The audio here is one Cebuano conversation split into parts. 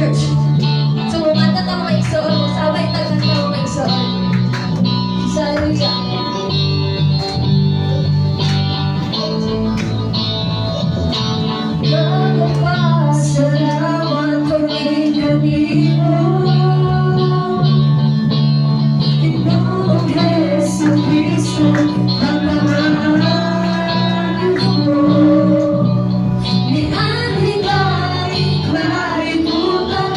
church. So, mukanta ta, mga igsoon, musabay ta kanta, mga igsoon. Hallelujah. Nagpasalamat kami kanimo, Ginoong Hesu Kristo, ang ko. Nianhi kay kalibutan.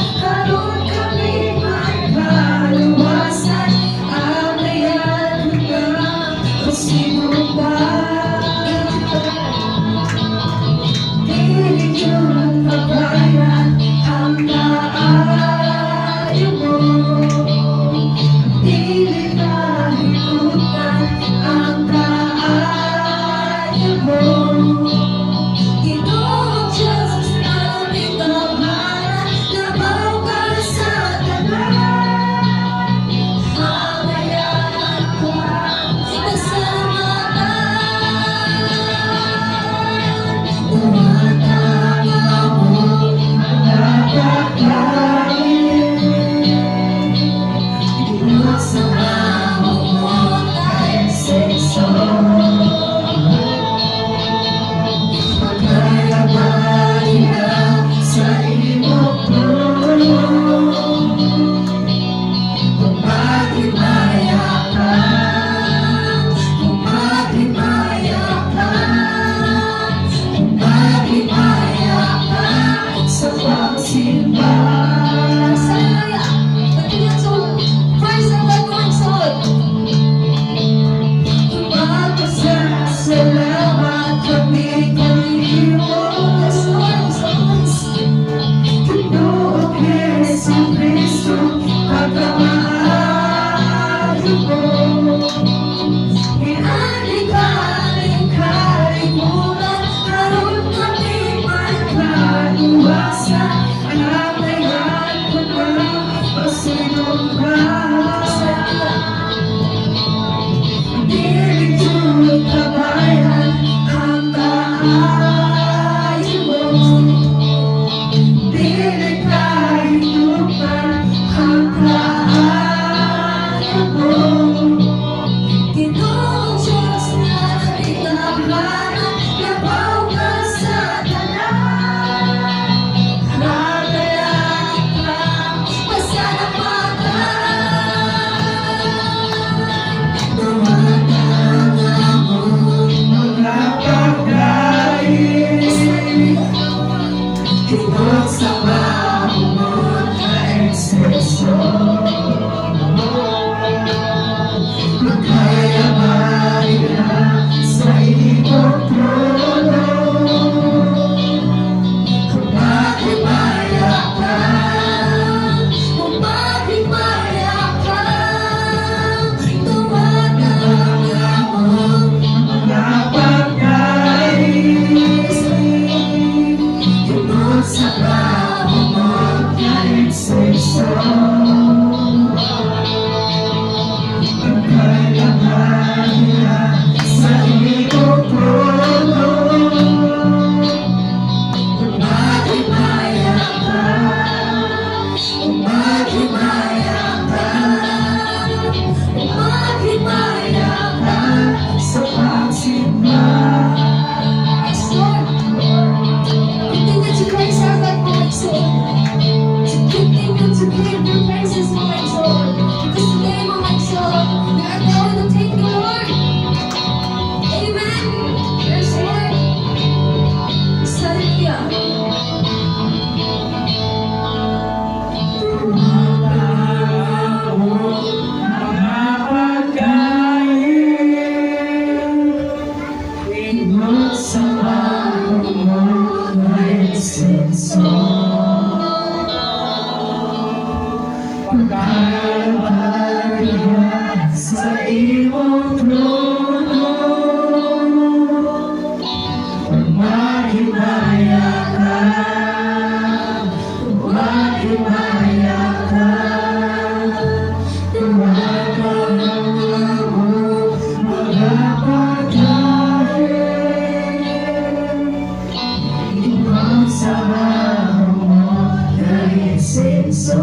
Igsoon.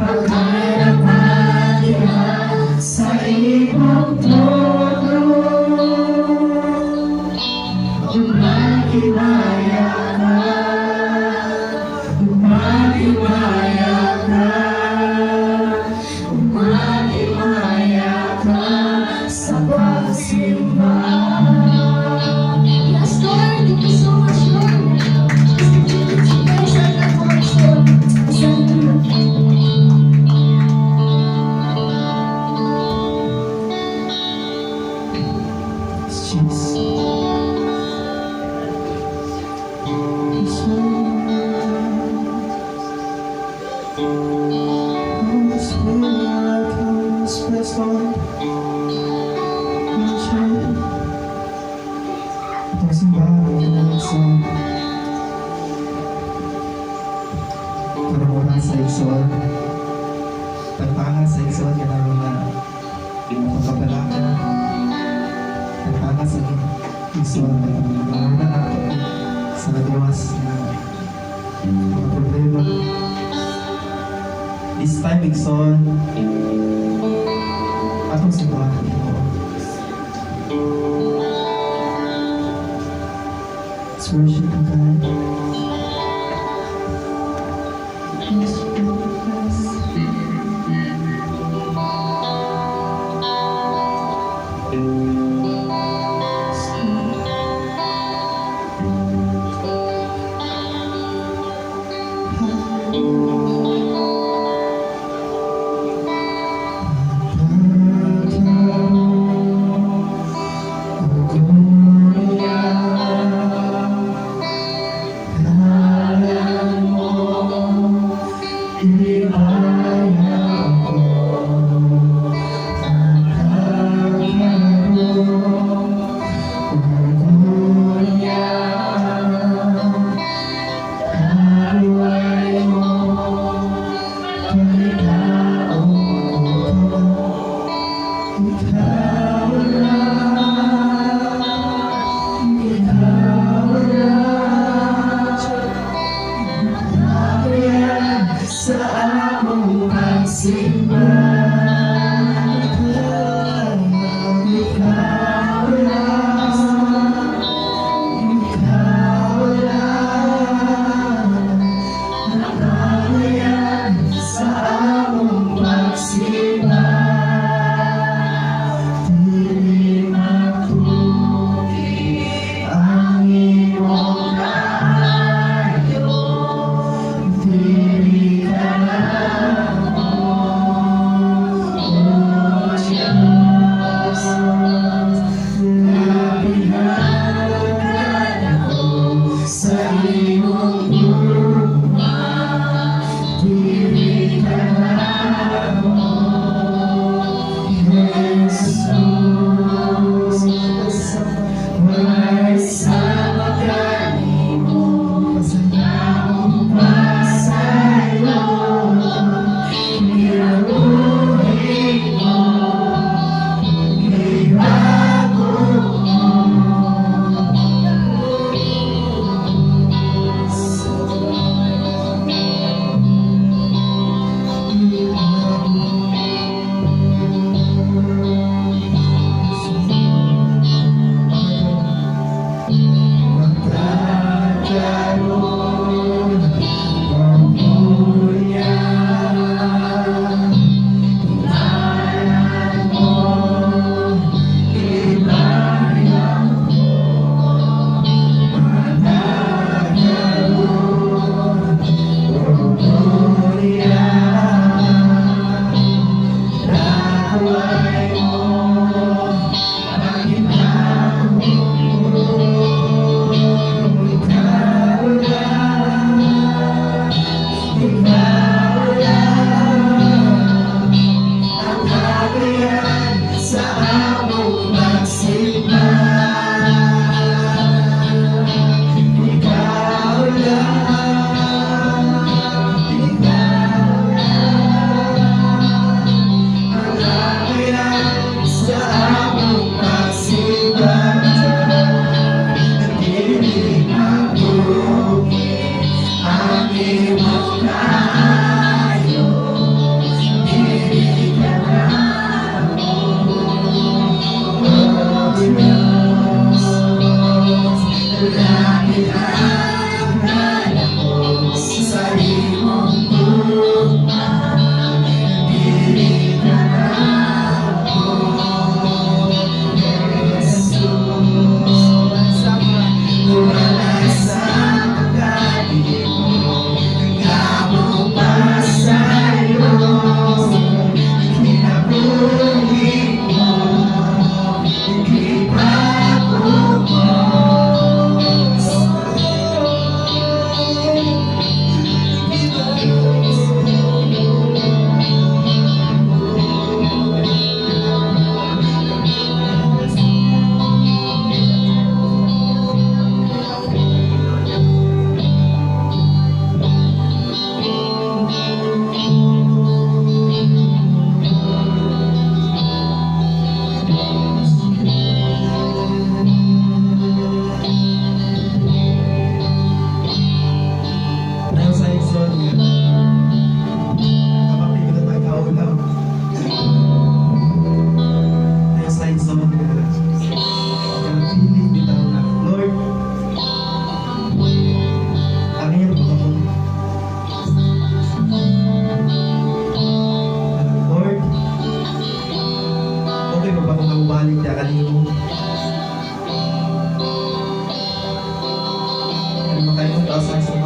Pagharap diha sa imong trono, maghimaya ka, maghimaya ka, maghimaya ka sa pagsimba. Yes, Lord, thank you so much, Lord. Praise the Lord, Lord. Hallelujah. Jesus. Yes, Lord. Holy Spirit, come in this place, Lord. Yes, Lord. Atong simbahan kinahanglan sa kanang oras sa igsoon. Tagtanga sa igsoon kanang mga kabalaka. Tagtanga sa igsoon kay na nato sa nagawas na mga problema. This time, igsoon, atong simbahan ang Ginoo. Let's worship God. Yes, yes.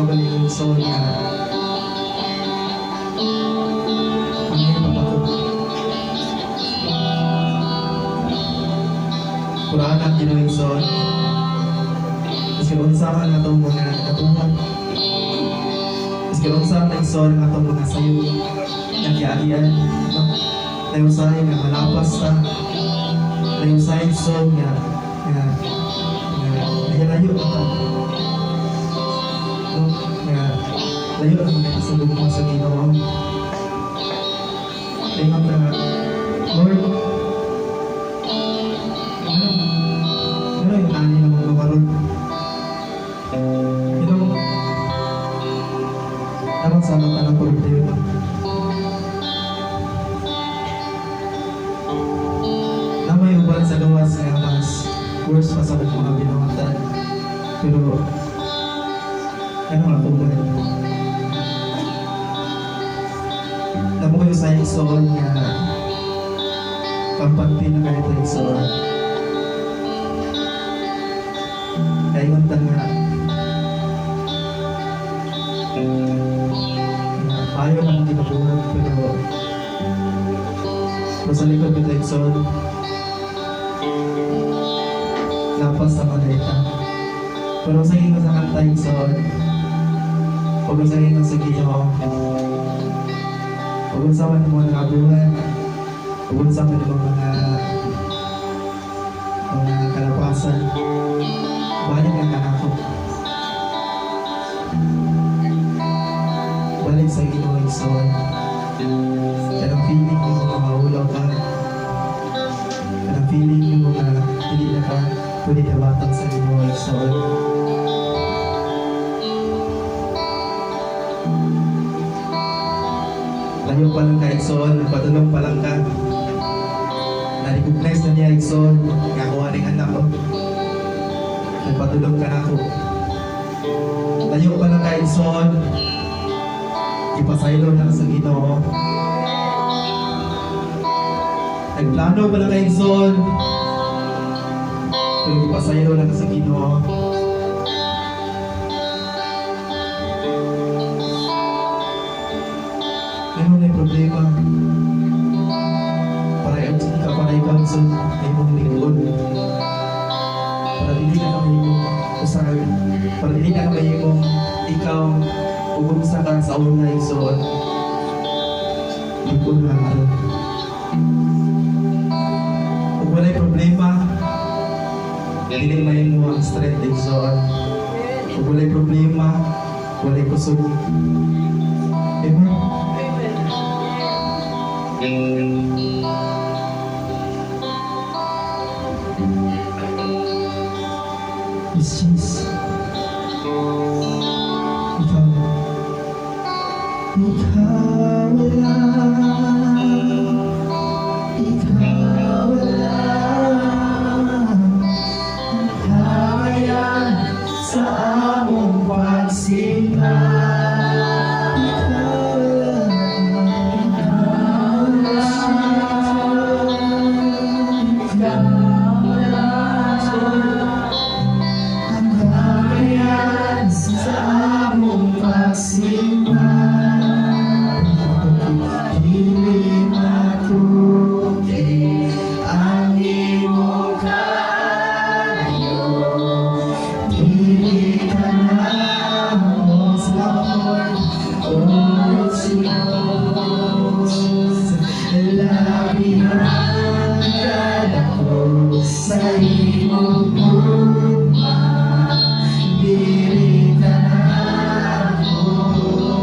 Kabalik igsoon nga ang iyong papato. Puraan ang Ginoo, igsoon. Maski unsa man atong mga natuhan. Maski unsa man, igsoon, ang atong mga sayo nga giagian. No? Nayusahay nga malapas ta. Nayusahay, igsoon, nga nahirayo na ta. No? Nga layo na mga sa gugma sa Ginoo. Ingon na nga, "Lord, ano yung ani na mga karon?" Naman sa mga tanang problema. Na may uban sa gawas nga mas worse pa sa mga binuhatan. Pero, ano nga po ba? Namo kayo sa igsoon nga kampante na kayo sa igsoon. Kaya ta nga nga ayaw na akong ginabuhat, pero sa likod ko, igsoon, lapas sa maleta. Pero sa ingon sa kanta, igsoon, ug sa ingon sa Ginoo, ug unsa man mo nakabuhat, ug unsa man mo mga kalapasan, balik lang ka nako. Balik sa Ginoo, igsoon. Kanang feeling mo nga mahulaw ka. Kanang feeling mo nga dili na ka pwede ibatang sa Ginoo, igsoon. Layo pa lang ka, igsoon, nagpadulong pa lang ka. Na-recognize na niya, igsoon, nga kuha ning anak ko. Nagpadulong ka na ako. Layo pa lang ka, igsoon. Ipasaylo na ka sa Ginoo. Nagplano pa lang ka, igsoon. Pero ipasaylo na ka sa Ginoo. Meron na problema. Para ikaw, igsoon, may mong lingkod. Para dili na ka mahimong usahay. Para dili na ka mahimong ikaw ug unsa ka sa una, igsoon. Lingkod na karon. Kung walay problema, dili mahimo ang strength, igsoon. Kung walay problema, walay kusog. Amen. Amen. Yes, Jesus. Ikaw. Ikaw lang. Ikaw lang. Ang kaya sa among pagsimba. Ikaw lang. Ikaw lang. Ikaw lang. Ang kaya sa among pagsimba. Dili matuki ang imong kaayo. Dili ka namo. Salamat, Lord. Oh, Diyos, labi ang kadako sa imong gugma. Dili ka namo.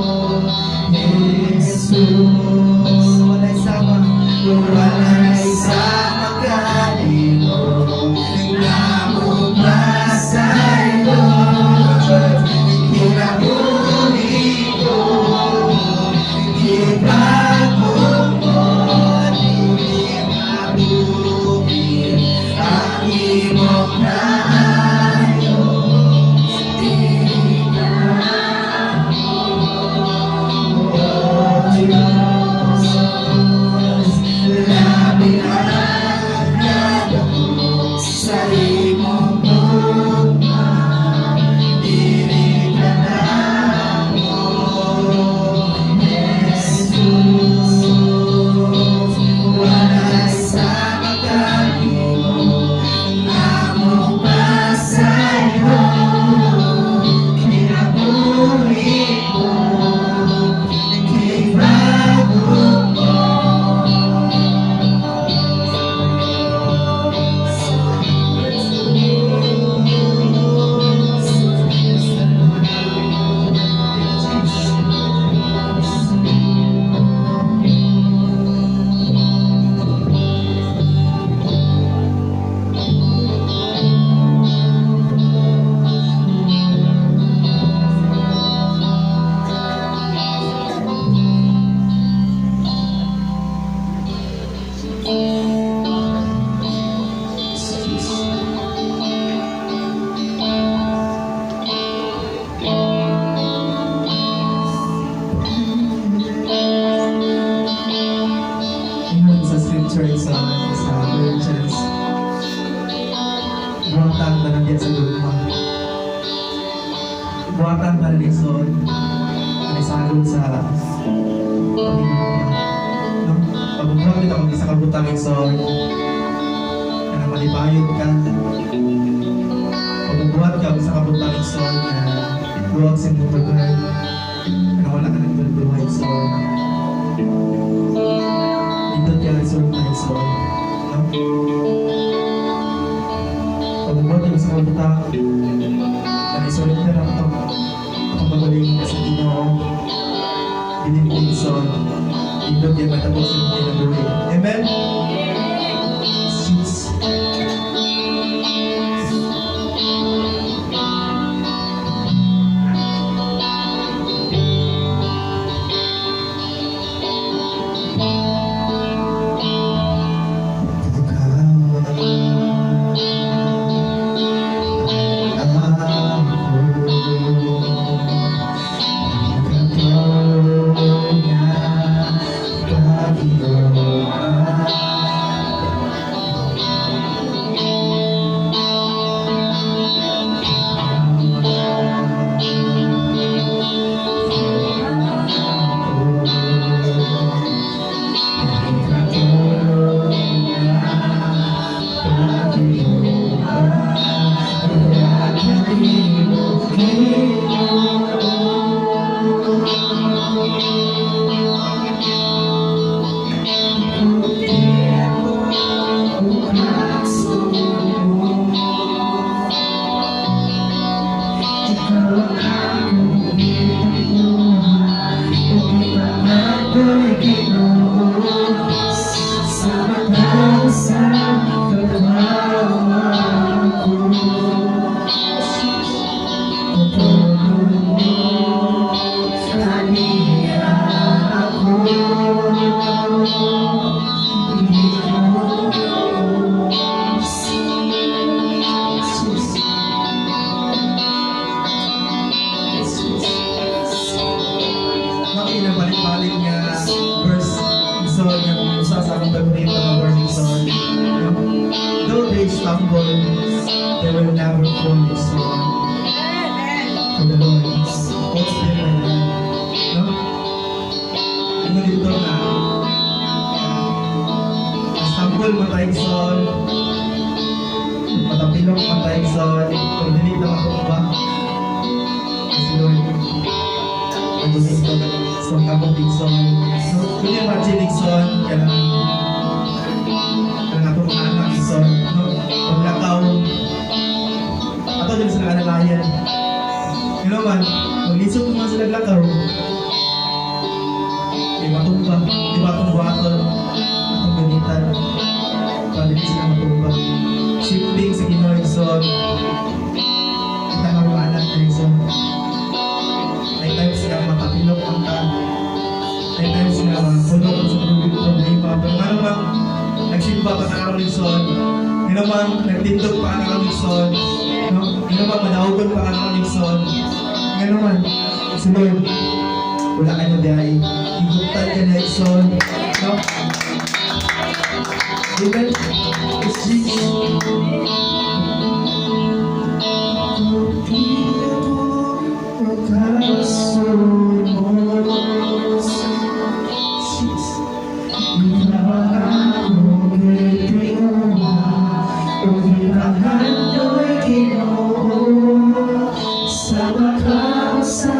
Buhatan pa rin, igsoon, isagol sa paghigugma. No? Pagbubuhat kita kung isa ka butang, igsoon, na malipayod ka. Pagbubuhat ka isa ka butang, igsoon, na buwag sa imong taguhan, na wala ka nagdulduha, igsoon. Nindot kaayo resulta, igsoon. No? Pagbubuhat ka isa ka butang, na isurrender ang atong pagaling sa Ginoo. Dili ko, igsoon. Nindot kaayo matabo sa imong kinabuhi. Amen? Jesus. Balik-balik nga verse, igsoon, nga usa sa akong favorite nga verse, igsoon. No? Though they stumble, they will never fall, igsoon. For the Lord holds them by the hand. No? Ano dito na stumble man tayo, igsoon, matapilok man tayo, igsoon, pero dili na matumba. Kasi Lord, nag-gusto sa kamot, igsoon. So, can you imagine, igsoon, kanang kanang atong mga anak, igsoon, no? Paglakaw, ato din sila kanalayan. You know man, maglisod man sila lakaw. Di matumba, di ba atong buhaton, atong gamitan, para dili sila matumba. Shifting sa Ginoo, igsoon, kita nga mga anak na, igsoon. May times nga makapilok ang ta. May times nga makulong sa problema. Pero nga namang nagsimba pa ka karon, igsoon. Nga namang nagtindog pa ka karon, igsoon. No? Nga namang madaugon pa ka karon, igsoon. Nga naman, si Lord, wala ka niya biyahe. Higuptan ka niya, igsoon. No? Amen? It's Jesus. Puti ako kaso mo. Jesus. Ikaw ang akong gitinguha ug gipangandoy, Ginoo, sa makausa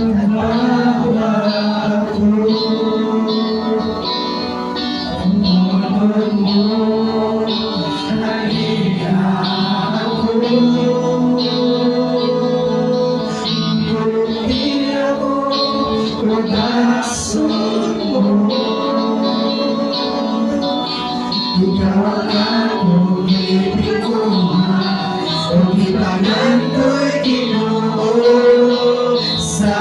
tanawa ako. Tungod mo halika ako. Puti ako ug mo. Ikaw ang akong gitinguha ug gipangandoy, Ginoo, sa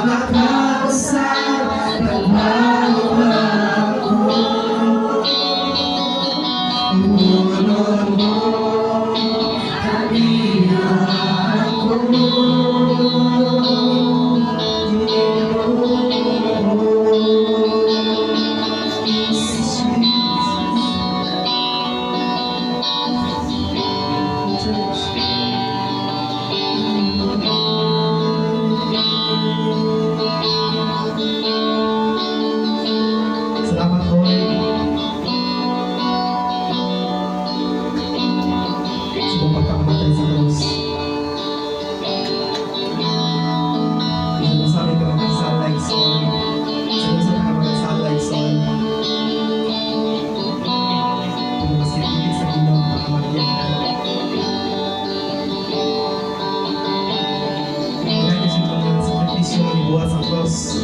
cross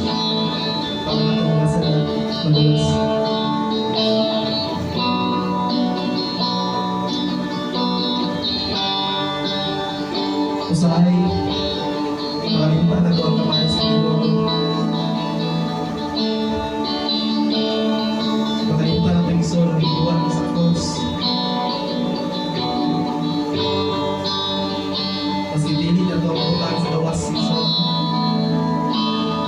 para atong mga sala maluwas. Usahay, makalimtan nato ang kamay sa Ginoo. Makalimtan nato, igsoon, ang gibuhat mo sa cross. Maski dili nato ang butang sa gawas, igsoon.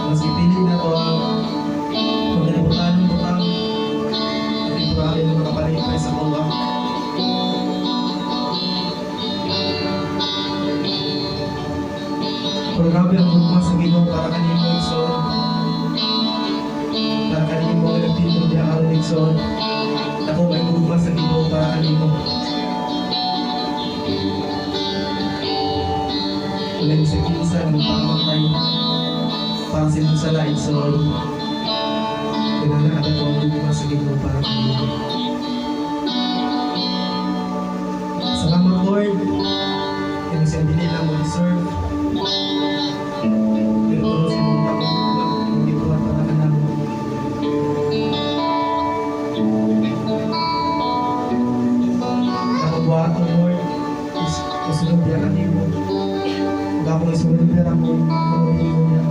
Maski dili nato ang pagkalibutan ng butang. At temporary na makapalipay sa kuwa. Pero grabe ang gugma sa Ginoo para kanimo, igsoon. Para kanimo nga nagtindog diha karon, igsoon. Dako kay gugma sa Ginoo para kanimo. Wala sa kinsa nga magpamatay para sa imong sala, igsoon. Kinahanglan ka ang gugma sa Ginoo para kanimo. Salamat, Lord. Kaya siya dili lang mo deserve. Pero tungod sa imong dakong gugma, imong gibuhat para kanamo. Ako buhaton, Lord, is musunod diha kanimo. Ug akong isurrender akong mga nimo niya.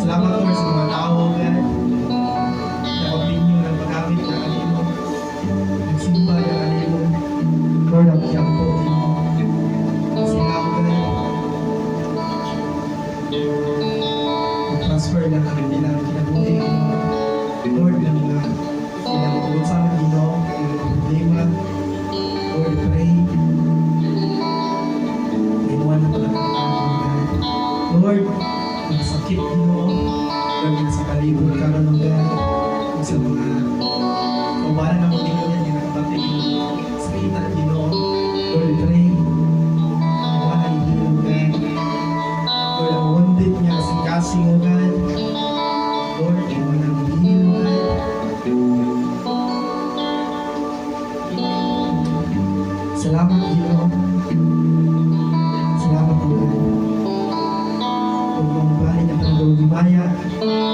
Salamat, Lord, sa mga tao, God, na continue ng paggamit na kanimo. Nagsimba na kanimo. Lord, ang iyang po nimo. Sila ko ka mag-transfer lang ang ilang kinabuhi. Lord, ang mga ilang tungkol sa amin, Ginoo, ilang problema. Lord, pray. Inuwan na pala God. Lord, ang sakit, Ginoo. Lord, nasa palibot karon ng God. Ug sa mga kaubanan na mo ninyo yan, yung nakabati sakitan, Ginoo. Lord, pray. Inuwan na i-heal, God. Lord, ang wounded niya kasing-kasing, O God. Lord, inuwan na i-heal, God. Salamat, Ginoo. Salamat, O God. Ug magbalik ang panahon himaya,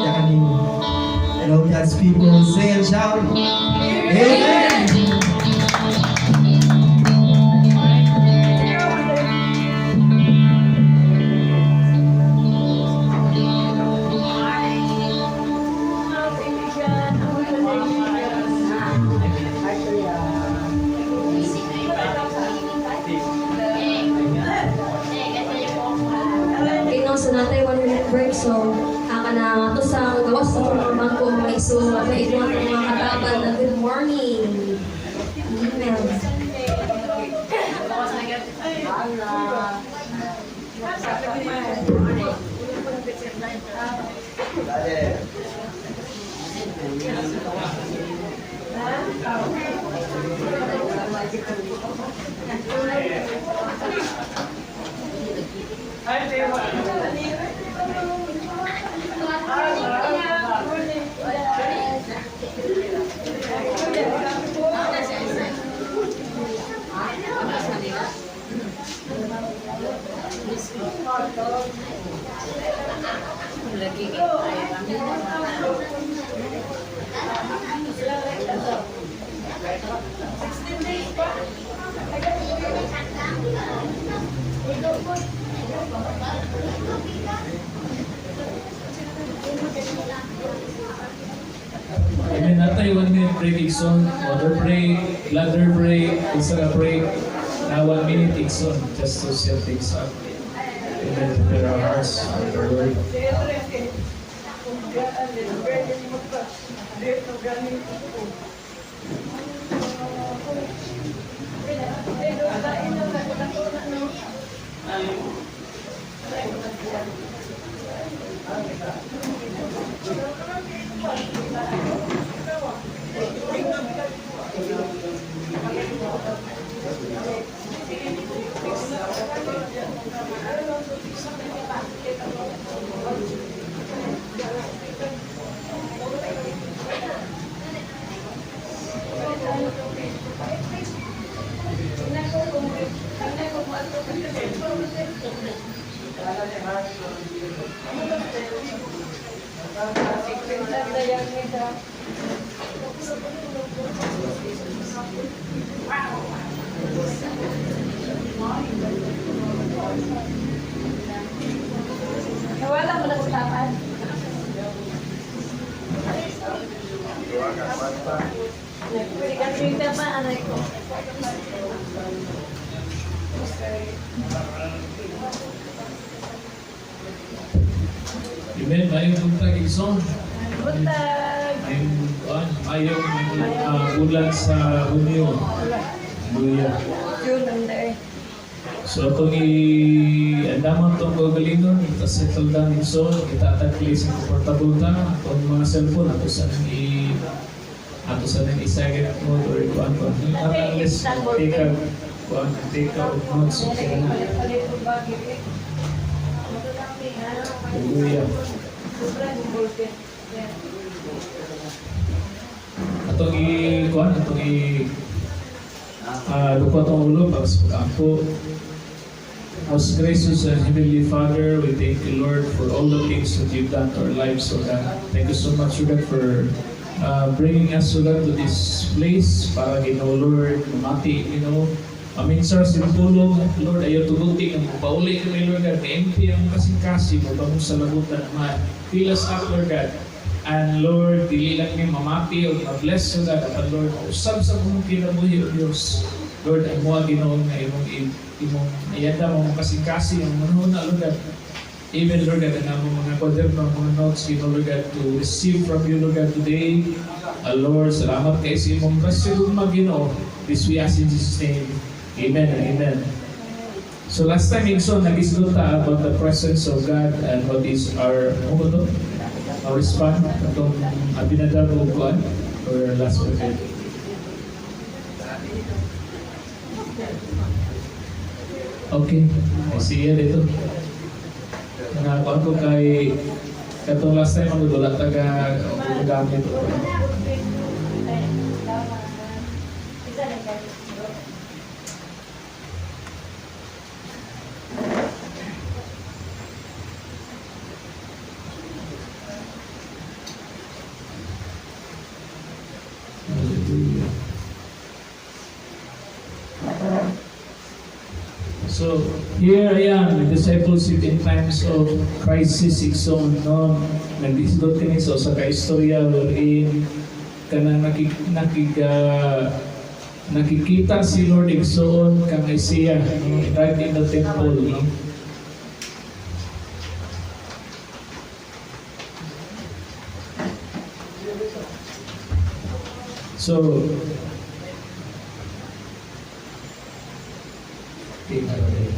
ya kanimo. And all God's people say and shout, Amen! Okay, no, so natay 1 minute break. So, aka na to sa gawas sa mga bangko mga igsoon at may itong mga katabang na good morning. Amen. Amen. Natay 1 minute break, igsoon. Water break, bladder break, isa ka break. Now 1 minute, igsoon, just to set things up. And then prepare our hearts for the Lord. Nawala mo na usapan. Nagpika pa, anay ko. Amen. Mayong buntag, Igsoon. Buntag! Mayong bulan sa Hunyo. Hallelujah. June ang day. So itong i-andaman itong gagalingon, ita settle down, Igsoon, kita place ang comfortable ta, atong mga cellphone, ato sa nang i-silent mode or ikuan ko. Unless take a kuan, take a og notes, okay na. Palit-palit ko ba, Giri? Hallelujah. Sobrang bulkin. Atong i kuan, atong i luko atong ulo para sa pag-ampo. Most gracious and heavenly Father, we thank you, Lord, for all the things that you've done to our lives, O God. Thank you so much, O God, for bringing us, O God, to this place para, Ginoo, Lord, mamati, Ginoo. Amin, sir, sa tulong, Lord, ayaw tuguti nga pauli kami, Lord God, na-empty ang kasing-kasing, o bangong sa lagutan naman. Fill us up, Lord God. And Lord, dili lang mi mamati o ma-bless, O God, apan Lord, mausab sa mong kinabuhi, O Diyos. Lord, ang mga Ginoo nga imong iyanda mo kasing-kasing ang manhuna, Lord God. Even, Lord God, ang among mga kwaderno, mga notes, Ginoo, Lord God, to receive from you, Lord God, today. Lord, salamat kay sa imong grasya gugma, Ginoo. This we ask in Jesus' name. Amen and amen. So last time, Igsoon, nag-isgot ta about the presence of God and what is our, ano ba to? Our response atong Abinadab o kuan or last week. Okay, I see ya dito. Nga ko kay katong last time ako wala taga gamit. Isa lang kayo. Hallelujah. So, here I am, discipleship in times of crisis, igsoon, no? Nag-isgot kini sa usa ka istorya wherein kanang nakikita si Lord, igsoon, kang Isaiah, no? Right in the temple, no? So, okay, naroon.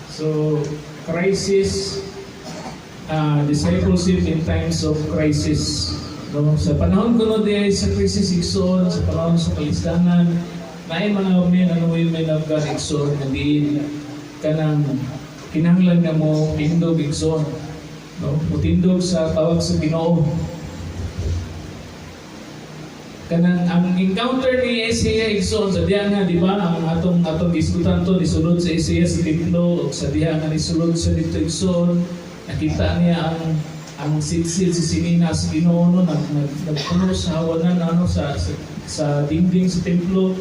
So, crisis, discipleship in times of crisis. No? Sa panahon kuno di sa crisis, igsoon, sa panahon sa kalisdangan, naay mga men and women of God, igsoon, nga diin kanang kinahanglan nga mo tindog, igsoon. No? Mutindog sa tawag sa Ginoo. Kanang ang encounter ni Isaiah, igsoon, sa diha nga, di ba, ang atong gisgutan to, nisulod sa Isaiah sa templo ug sa diha nga nisulod sa dito, igsoon, nakita niya ang silsil si sinina sa Ginoo, no, nag, nag nagpuno sa hawanan, ano, sa dingding sa templo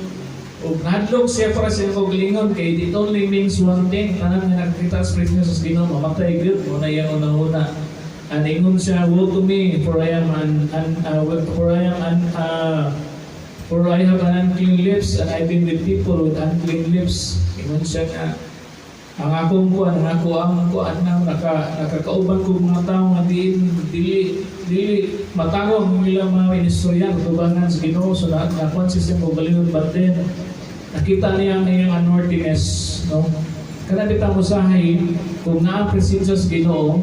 ug nahadlok siya para sa iyang kaugalingon kay it only means one thing: tanan nga nakakita sa presence sa Ginoo mamatay gyud mo na iyang una-una. And ingon siya, "Woe to me, for I have an unclean lips, and I've been with people with unclean lips." Ingon siya nga, ang akong kuan, ang ako ang kuan na nakakauban ko mga tao nga diin dili matarong ang ilang mga inistorya tubangan sa Ginoo. So na nakuan siya sa kaugalingon, but then nakita niya ang iyang unworthiness, no? Kana bitaw usahay kung naa ang presensya sa Ginoo,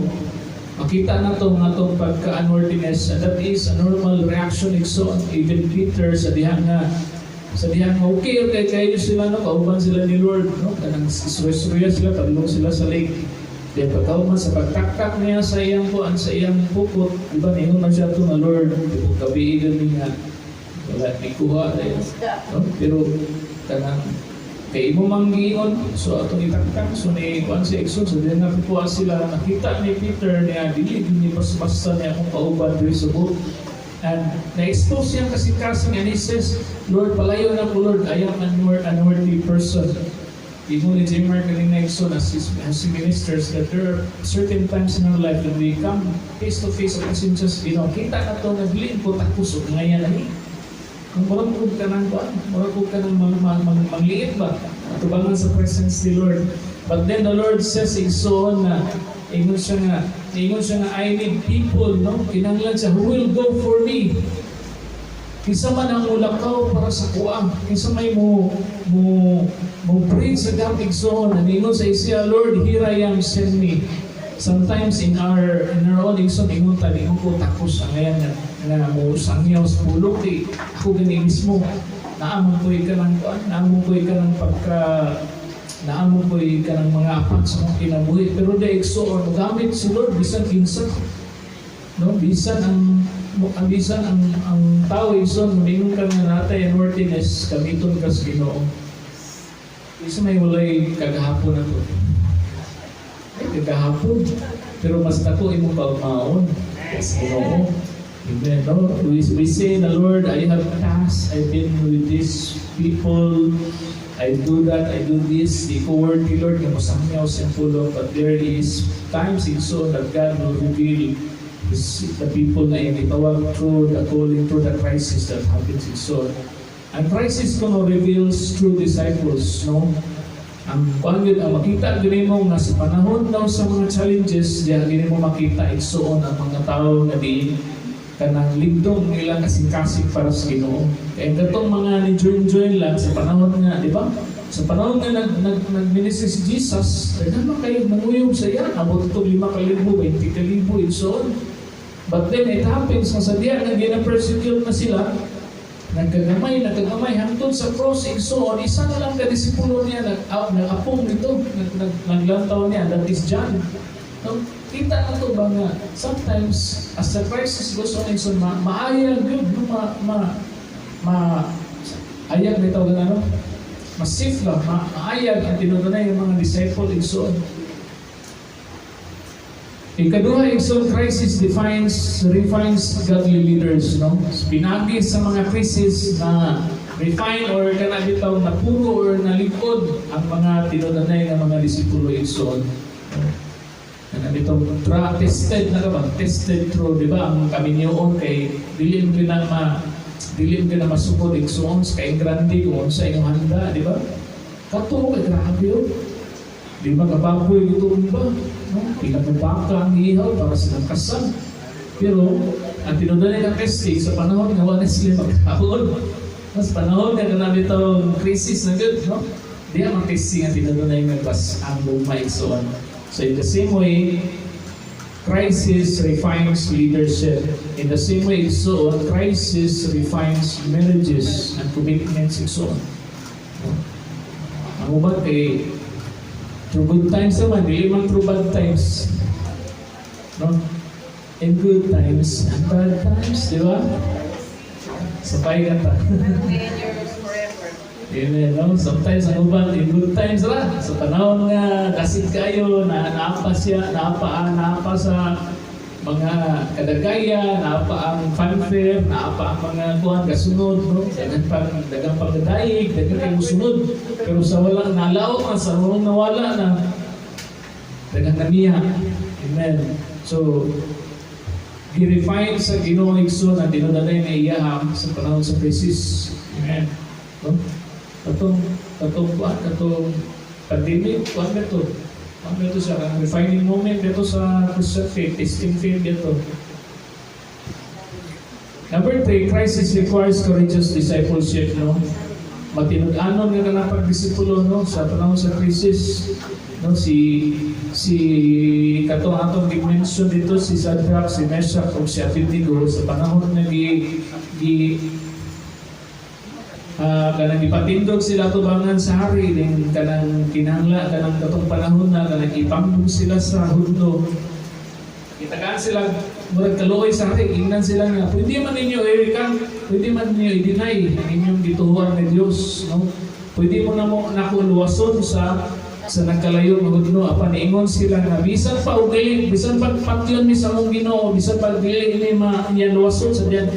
makita na to nga atong pagka-unworthiness, and that is a normal reaction, igsoon. Even Peter, sa diha nga okay kayo sila, no, kauban sila ni Lord, no, kanang istorya sila, padulong sila sa lake. Then pagkauman sa pagtaktak niya sa iyang kuan, sa iyang pukot, di ba, ningon man siya to nga, "Lord, gabi ni nga Wala ni kuha dahil. Isda. No? Pero kanang kay imo mang giingon, so atong itaktak, so ni kuan si Exxon, so di na kuha sila. Nakita ni Peter niya dili ni basta niya akong kauban diri sa boat, and na-expose siyang kasing-kasing, and he says, "Lord, palayo na ko, Lord, I am an unworthy person." Ingon ni J. Mark kanina, Exxon, as he ministers, that there are certain times in our life when we come face to face sa presence sa Ginoo, kita na to nga dili ko takos og ngayan ani. Kung murag kog ka ng kuan, murag kog ka ng mangliit ba? Atubangan sa presence ni Lord. But then the Lord says, igsoon na, ingon siya nga, "I need people," no? Kinanglan siya, "Who will go for me?" Kinsa man ang mulakaw para sa kuang, kinsa may mo bridge sa gap, igsoon, and ingon sa siya, "Lord, here I am, send me." Sometimes in our own, igsoon, ingon ta, ingon ko takos ang ngayan nga mo sangyaw sa pulong di ako gani mismo naamon ko'y kanang kuan, naamon ko'y kanang pagka naamon ko'y kanang mga apat sa mga kinabuhi, pero di, igsoon, gamit si Lord bisan kinsa, no? Bisan ang tao, igsoon, moingon ka nga natay unworthiness, gamiton ka sa Ginoo. Isa may walay kagahapon na to ay kagahapon, pero mas dako imong kaugmaon sa Ginoo. Amen. No? We say the Lord, "I have passed, I've been with these people, I do that, I do this, di ko worthy, Lord, nga mosangyaw sa pulong." But there is times igsoon that God will reveal the people na iyang itawag through the calling, through the crisis that happens, igsoon. Ang crisis kuno reveals true disciples, no? Ang kuan gyud ang makita gyud mo nga sa panahon daw sa mga challenges, diha gyud mo makita, igsoon, ang mga tao nga di kanang ligdong ilang kasing-kasing para sa Ginoo. Kaya katong mga ni join-join lang sa panahon nga, di ba? Sa panahon nga nag nag-ministry si Jesus, daghan man kayo nanguyog sa iya, abot to 5,000, 20,000, and so on. But then it happens nga sa diya nga gina-persecute na sila, nagkagamay, nagkagamay, hangtod sa cross, and so on, isa na lang ka disipulo niya, nag-apong nito, naglantaw niya, that is John. No? Kita na to ba nga, sometimes, as the crisis goes on and so on, maayag yun, no? Ma, ayag na tawag ano? Masif lang, maayag ang tinutunay ng mga disciple and so on. Ikaduha, igsoon, crisis defines, refines godly leaders, no? Pinagi sa mga crisis na refine or kana bitaw na puro or nalikod ang mga tinudanay ng mga disipulo, igsoon. Kana bitaw tested na ka ba? Tested through, di ba? Ang kaminyoon kay dili mo na masukod, igsoon, sa kay grande kung unsa inyong handa, di ba? Kato kay grabe oh. Di ba kababoy ito ba? No? Pila ka baka ang ihaw para sa kasal. Pero ang tinudanay ng testing sa panahon nga wala sila magkaon. Mas panahon nga kanang itong crisis na good, no? Di ang testing ang tinudanay nga bas ang gugma, igsoon. So in the same way, crisis refines leadership. In the same way, igsoon, crisis refines marriages and commitments, igsoon. No? Ang uban kay through good times naman, dili man through bad times. No? In good times and bad times, di ba? Sabay ka ta. Forever. Amen, no? Sometimes ang uban, in good times ra. Sa panahon nga dasit kayo, na naapa siya, naapa sa mga kadagaya, naapa ang fanfare, naapa ang mga kuan kasunod, no? Daghan pang gadayig, daghan kay musunod. Pero sa wala nalaot na sa walang nawala na daghan namiya. Amen. So gi-refine sa Ginoo, igsoon, ang tinudanay na iyaham sa panahon sa crisis. Amen. No? Katong kuan, katong pandemic, kuan ba to? Kuan ba to siya? Ang refining moment dito sa Christian faith, testing faith dito. Number three, crisis requires courageous discipleship, no? Matinud-anon nga kanang pagdisipulo, no? Sa panahon sa crisis, no? Si katong atong gi-mention dito, si Shadrach, si Meshach, ug si Abednego, sa panahon nga gi gi kanang gipatindog sila tubangan sa hari din, kanang kinahangla kanang katong panahon na kanang ipambog sila sa hurno, gitagaan sila. murag kaluoy sa akin, ingnan sila nga, pwede man ninyo i-recant, pwede man ninyo i-deny ang inyong gituhuan ni Dios, no? Pwede mo na mo nako luwason sa nagkalayo nga Hudno, apan niingon sila nga bisan pa og dili, bisan pa patyon mi sa among Ginoo, bisan pa dili ini ma niya luwason sa diyan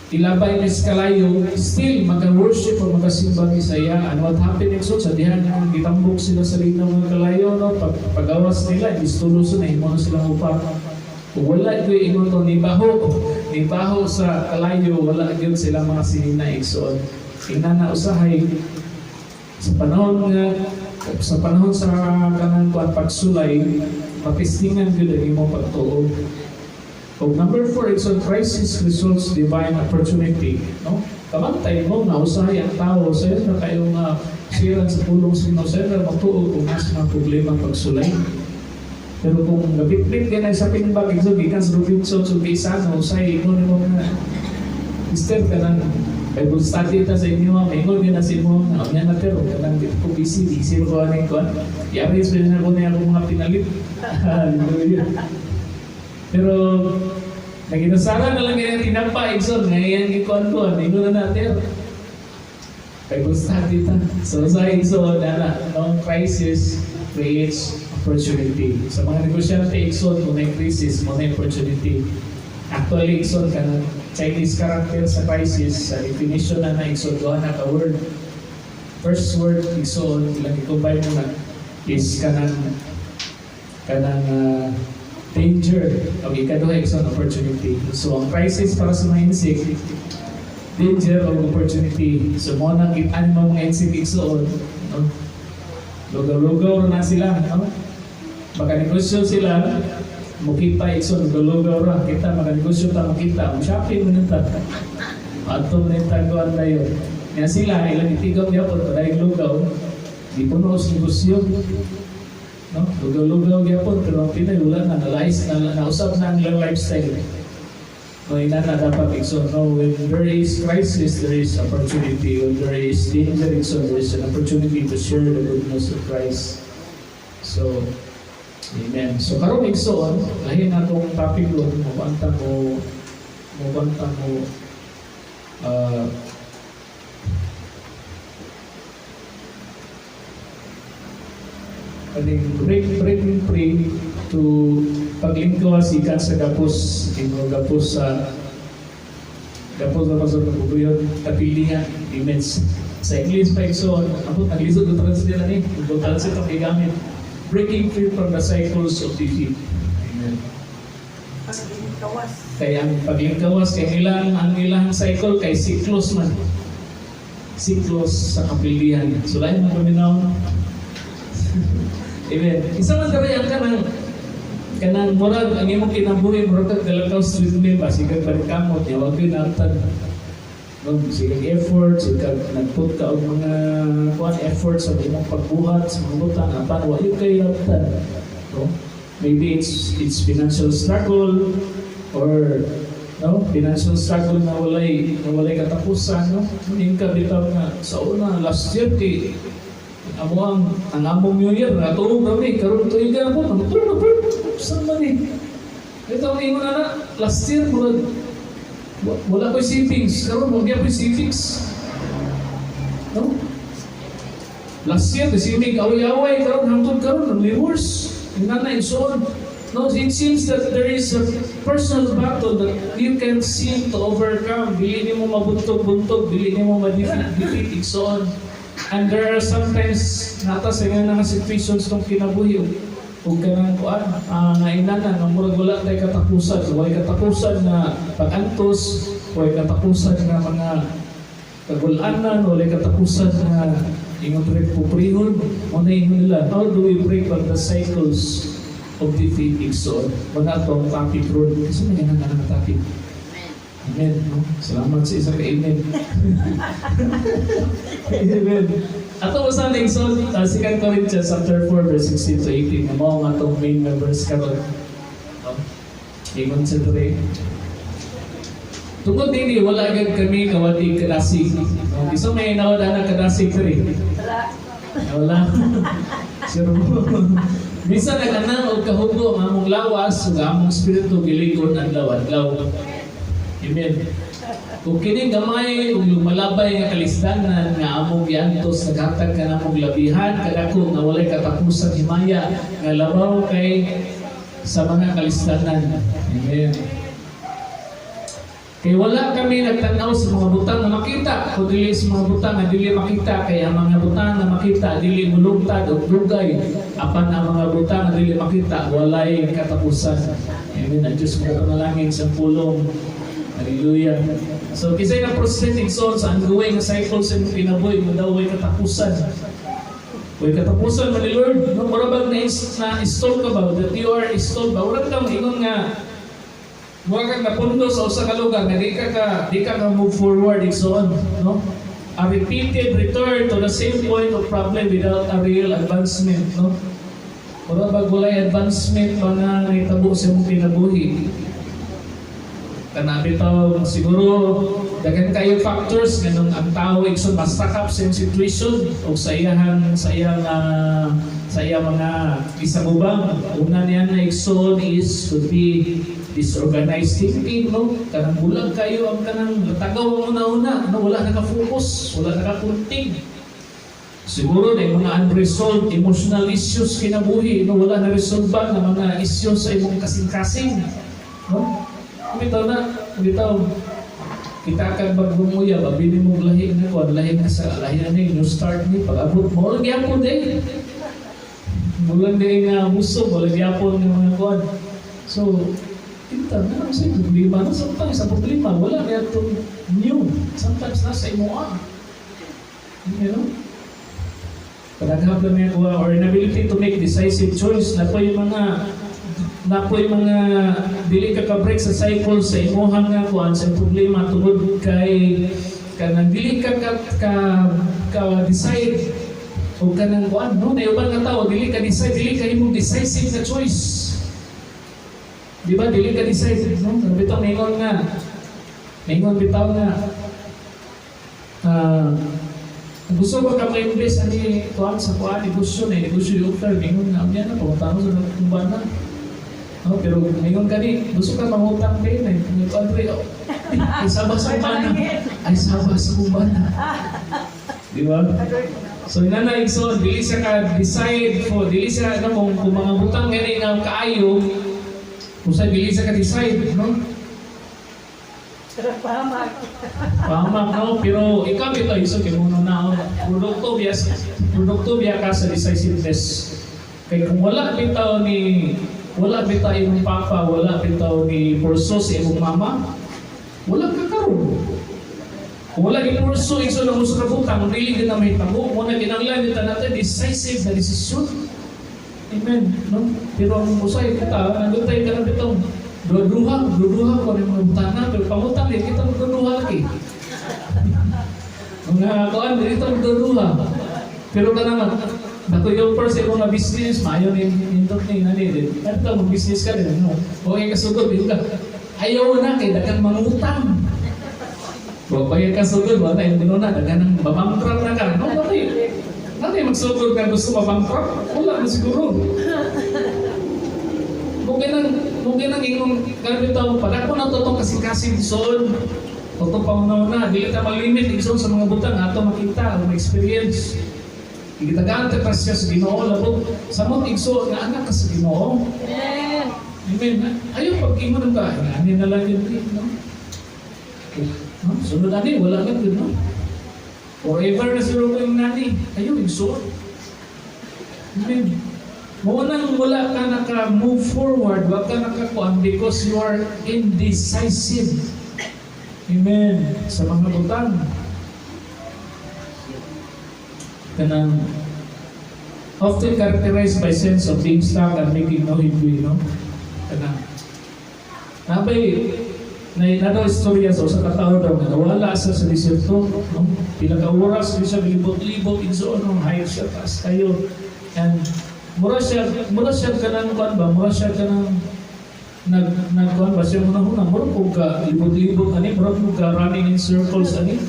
ilabay ni sa kalayo, still maga-worship o magasimba mi sa iya. And what happened, igsoon, sa dihan nga gitambok sila sa linaw nga kalayo, no, pagawas nila, imbis tuluson na himo na silang upat. Ug wala gyud, ingon to, nibaho sa kalayo, wala gyud sila mga sinina, igsoon. Ingna na usahay sa panahon sa kanang kuan, pagsulay, mapistingan gyud ang imong pagtuo. Ug number four, it's on crisis results divine opportunity. No? Kabantay mo nga usahay ang tao, sayo na kayo nga siran sa pulong sa Ginoo, sayo na matuo kung nasa mga problema pagsulay. Pero kung nabitbit ka na sa pinbag, so gikan sa Robinson, so Gaisano, usahay, ingon mo nga, Mister, kanang Bible study ta sa inyo, maingon ka na sa imo, nga unya na pero kanang di ko busy, busy ko aning kuan. I-arrange pa na ko niya akong mga pinalit. Hallelujah. Pero naginasara na lang yung tinapa, igsoon, ngayon ikuan ko, ingon na natin. Bible study ta. So sa igsoon, ana, no, crisis creates opportunity. Sa mga negosyante, igsoon, kung may crisis, mo na opportunity. Actually, igsoon, kanang Chinese character sa crisis, sa definition na na, igsoon, duha na ka word. First word, igsoon, ilang i-combine mo na, is kanang danger. Okay, ikaduha, igsoon, opportunity. So, ang crisis para sa mga insik, danger or opportunity. So, mo nang kitaan mo mga insik, igsoon, no? Lugaw-lugaw na sila, no? Makanegosyo sila, mukita, igsoon, lugaw-lugaw ra. Kita, makanegosyo ta, mukita. Mo shopping mo nita. Ato mo nita taguan tayo. Nga sila, ilang itigaw gyapon, padayong lugaw, di puno sa negosyo. No? Lugaw-lugaw gyapon, pero ang Pinay, wala na, nalais, na, nausap na ang ilang lifestyle. No, ina na dapat, igsoon, no, when there is crisis, there is opportunity. When there is danger, igsoon, there is an opportunity to share the good news of Christ. So, amen. So, karon, igsoon, lahi na atong topic ron, mo banta mo kaning breaking free to paglingkawas ikan sa gapos, ingo gapos sa gapos na sa kabubuyon kapilihan image sa English pa, igsoon. Ako naglisod ko translate nila ni Google Translate ang gigamit: breaking free from the cycles of defeat. Amen. Paglingkawas. Kay ang paglingkawas kay ilang ang ilang cycle kay siklos man, siklos sa kapilihan. So lain man paminaw. Amen. Isa man karon ang kanang murag ang imong kinabuhi murag kag galakaw sa treadmill ba, sige kamot niya, wag gyud naantad, no? Sige effort, sige nagput ka og mga kuan, effort sa imong pagbuhat sa mga butang, apan wa gyud kay labtan, no? Maybe it's financial struggle or, no, financial struggle na walay katapusan, no? Ning ka bitaw nga sa una last year ti amo ang among New Year natuog kami, karon tuiga po nagtur na po saan man eh. Ito ang ingon na last year murag wala ko'y savings, karon wa gyud ko'y savings, no? Last year saving away-away, karon hangtod karon only worse na and so on, no? It seems that there is a personal battle that you can seem to overcome. Dili nimo mabuntog-buntog, dili nimo ma-defeat, igsoon. And there are sometimes nata sa nga mga situations tong kinabuhi ug kanang kuan nga inana nga murag wala tay katapusan, walay katapusan na pag-antos, walay katapusan nga mga kagulanan, walay katapusan na ingon diri pobrehon. Mo na ingon nila, how do we break from the cycles of defeat, igsoon? Mo na atong topic ron. Kasi may nga nga topic. Amen. No? Salamat sa isang amen. Amen. Ato mo sa igsoon, 2 Corinthians chapter 4 verse 16 to 18 nga mao nga atong main members karon. No? Ingon sa diri. Tungod dini wala gyud kami kawati kadasig. No? Isa may nawala na kadasig diri. Wala. Wala. Sure mo. Bisan nag-anang og kahugo ang among lawas ug among espiritu gilig-on adlaw-adlaw. Amen. Ug kining gamay ug lumalabay nga kalisdanan nga among giantos naghatag kanamong labihan kadako nga walay katapusang himaya nga labaw kay sa mga kalisdanan. Amen. Kay wala kami nagtanaw sa mga butang nga makita, kun dili sa mga butang nga dili makita, kay ang mga butang nga makita dili mulungtad og dugay, apan ang mga butang nga dili makita walay katapusan. Amen. Ang Diyos mo panalangin sa pulong. Hallelujah. So kinsay na frustrated, igsoon, sa ongoing nga cycle sa imong kinabuhi mo daw way katapusan. Way katapusan man ni Lord. No, mura bag na, na stall ka ba? That you are stalled ba? Wala ka maingon nga mura kang napundo sa usa ka lugar nga di ka move forward, igsoon, no? A repeated return to the same point of problem without a real advancement, no? Mura bag walay advancement pa nga nahitabo sa imong kinabuhi. Kana bitaw siguro daghan kayo factors nganong ang tao, igsoon, ma-stuck up sa iyang situation o sa iyang mga isabubang. Una niya na, igsoon, is could be disorganized thinking, no? Kanang bulag kayo ang kanang tagaw ang una-una, no? Wala naka-focus, wala nakakunting. Siguro na yung mga unresolved emotional issues kinabuhi, no? Wala na resolve ba ng mga issues sa imong kasing-kasing, no? Bitaw na, bitaw kita kag bagong uyab, abi mo lahi na kuan, lahi na sa lahi na ni new start ni pag abot mo lang gyapon day. Mulang day nga muso, wala gyapon nga mga kuan. So, kita na sa problema na sometimes sa problema wala na itong new. Sometimes nasa imoa. You know? Padaghap lang niya kuha or inability to make decisive choice na po yung mga dili ka ka-break sa cycle sa imuhang nga kuan sa problema tungod kay kanang dili ka decide o kanang kuan, no? Na uban nga tao dili ka decide, dili ka imong decisive na choice, di ba? Dili ka decide, no? Bitaw maingon bitaw nga gusto ba ka ma-invest ani kuan sa kuan negosyo na negosyo yung offer, maingon nga amya na pangutang sa kumban na. No, pero ngayon kani, gusto ka mangutang kayo na, yung Andre, oh, ay saba sa kumbana. Ay saba sa kumbana. Di ba? So ina na, igsoon, dili siya ka decide for, dili siya, no, kung mga butang gani nga kaayo, kung sa dili siya ka decide, no? Pahamak. Pahamak, no? Pero ikaw ito, igsoon, kay muna na, produkto biya ka sa decisiveness. Kay kung wala bitaw imong papa, wala bitaw ni pursue sa imong mama, wala ka karon. Kung wala gi-pursue, igsoon, ang usa ka butang, dili din na mahitabo. Mo na kinahanglan dito natin decisive na desisyon. Amen. No? Pero ang usay kita, nandun tayo ka na bitaw. Duha, duha ko ng mga butana, pero pangutang din kita magduduha lagi. Mga kuan dito magduduha. Pero kanang Dato yung first imo nga business, maayo ni nindot ni nani din. Kadto mag business ka din, no? Okay ka sugod, di ka. Ayaw na kay daghang mangutang. Wa pa ka sugod, wala yung na daghan ng mabankrupt na ka. No, dati. Dati magsugod ka gusto mabankrupt? Wala na siguro. Mungkin ang ingong kanang padako na to tong kasing-kasing son. Toto pa na, dili ta malimit, igsoon, sa mga butang ato makita o ma-experience. Gitagaan ta grasya sa Ginoo labot samot, igsoon, nga anak ka sa Ginoo. Amen. Amen. Ayaw pag ingon ka, ani na lang yun, no? No? Sunod ani, wala lang yun, no? Forever na siguro ko yung nani. Ayaw, igsoon. Amen. Mo nang wala ka naka-move forward, wala ka nakakuan because you are indecisive. Amen. Sa mga butang. Kanang often characterized by sense of being stuck and making no headway, no? Kanang nabay na na daw istorya sa usa ka tawo daw nga nawala siya sa disyerto, no? Pila ka oras di siya libot-libot, igsoon, no? High siya, taas kayo. And mura siya kanang kuan ba, mura siya kanang nag nag kuan ba siya muna huna, mura po ka libot-libot ani, mura po ka running in circles ani.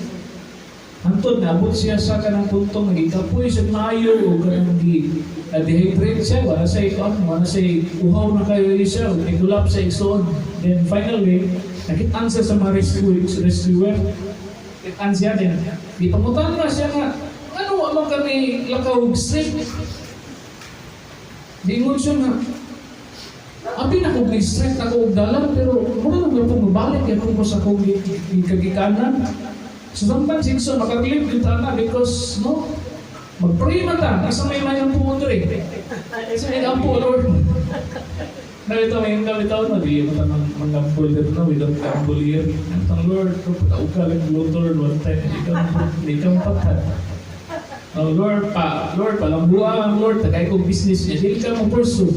Hantod naabot siya sa kanang punto nga gikapoy siya maayo o kanang gi na-dehydrate siya, wala siya ikuan, wala siya uhaw na kayo siya, ni-collapse siya, igsoon. Then finally, nakitaan siya sa mga rescuer. Kitaan siya din. Di pangutan na siya nga, ano wa man kami lakaw og strip? Diingon siya nga, abi na kog ni-strength ako og dalan, pero mura na po mabalik yan ko sa akong gikagikanan. So sometimes igsoon makaglip gyud ta na because, no, mag-pray man ta, asa may mayang puon diri. Sa may ampo, Lord. Na ito may bitaw no, dili mo ta mangampol dito, no, we don't gamble here. Ang Lord, no, pataog ka lang Lord, one time, hindi ka mapatad. Oh, Lord, pa, Lord, palambuan, Lord, tagay kong business niya, dili ka mo pursue.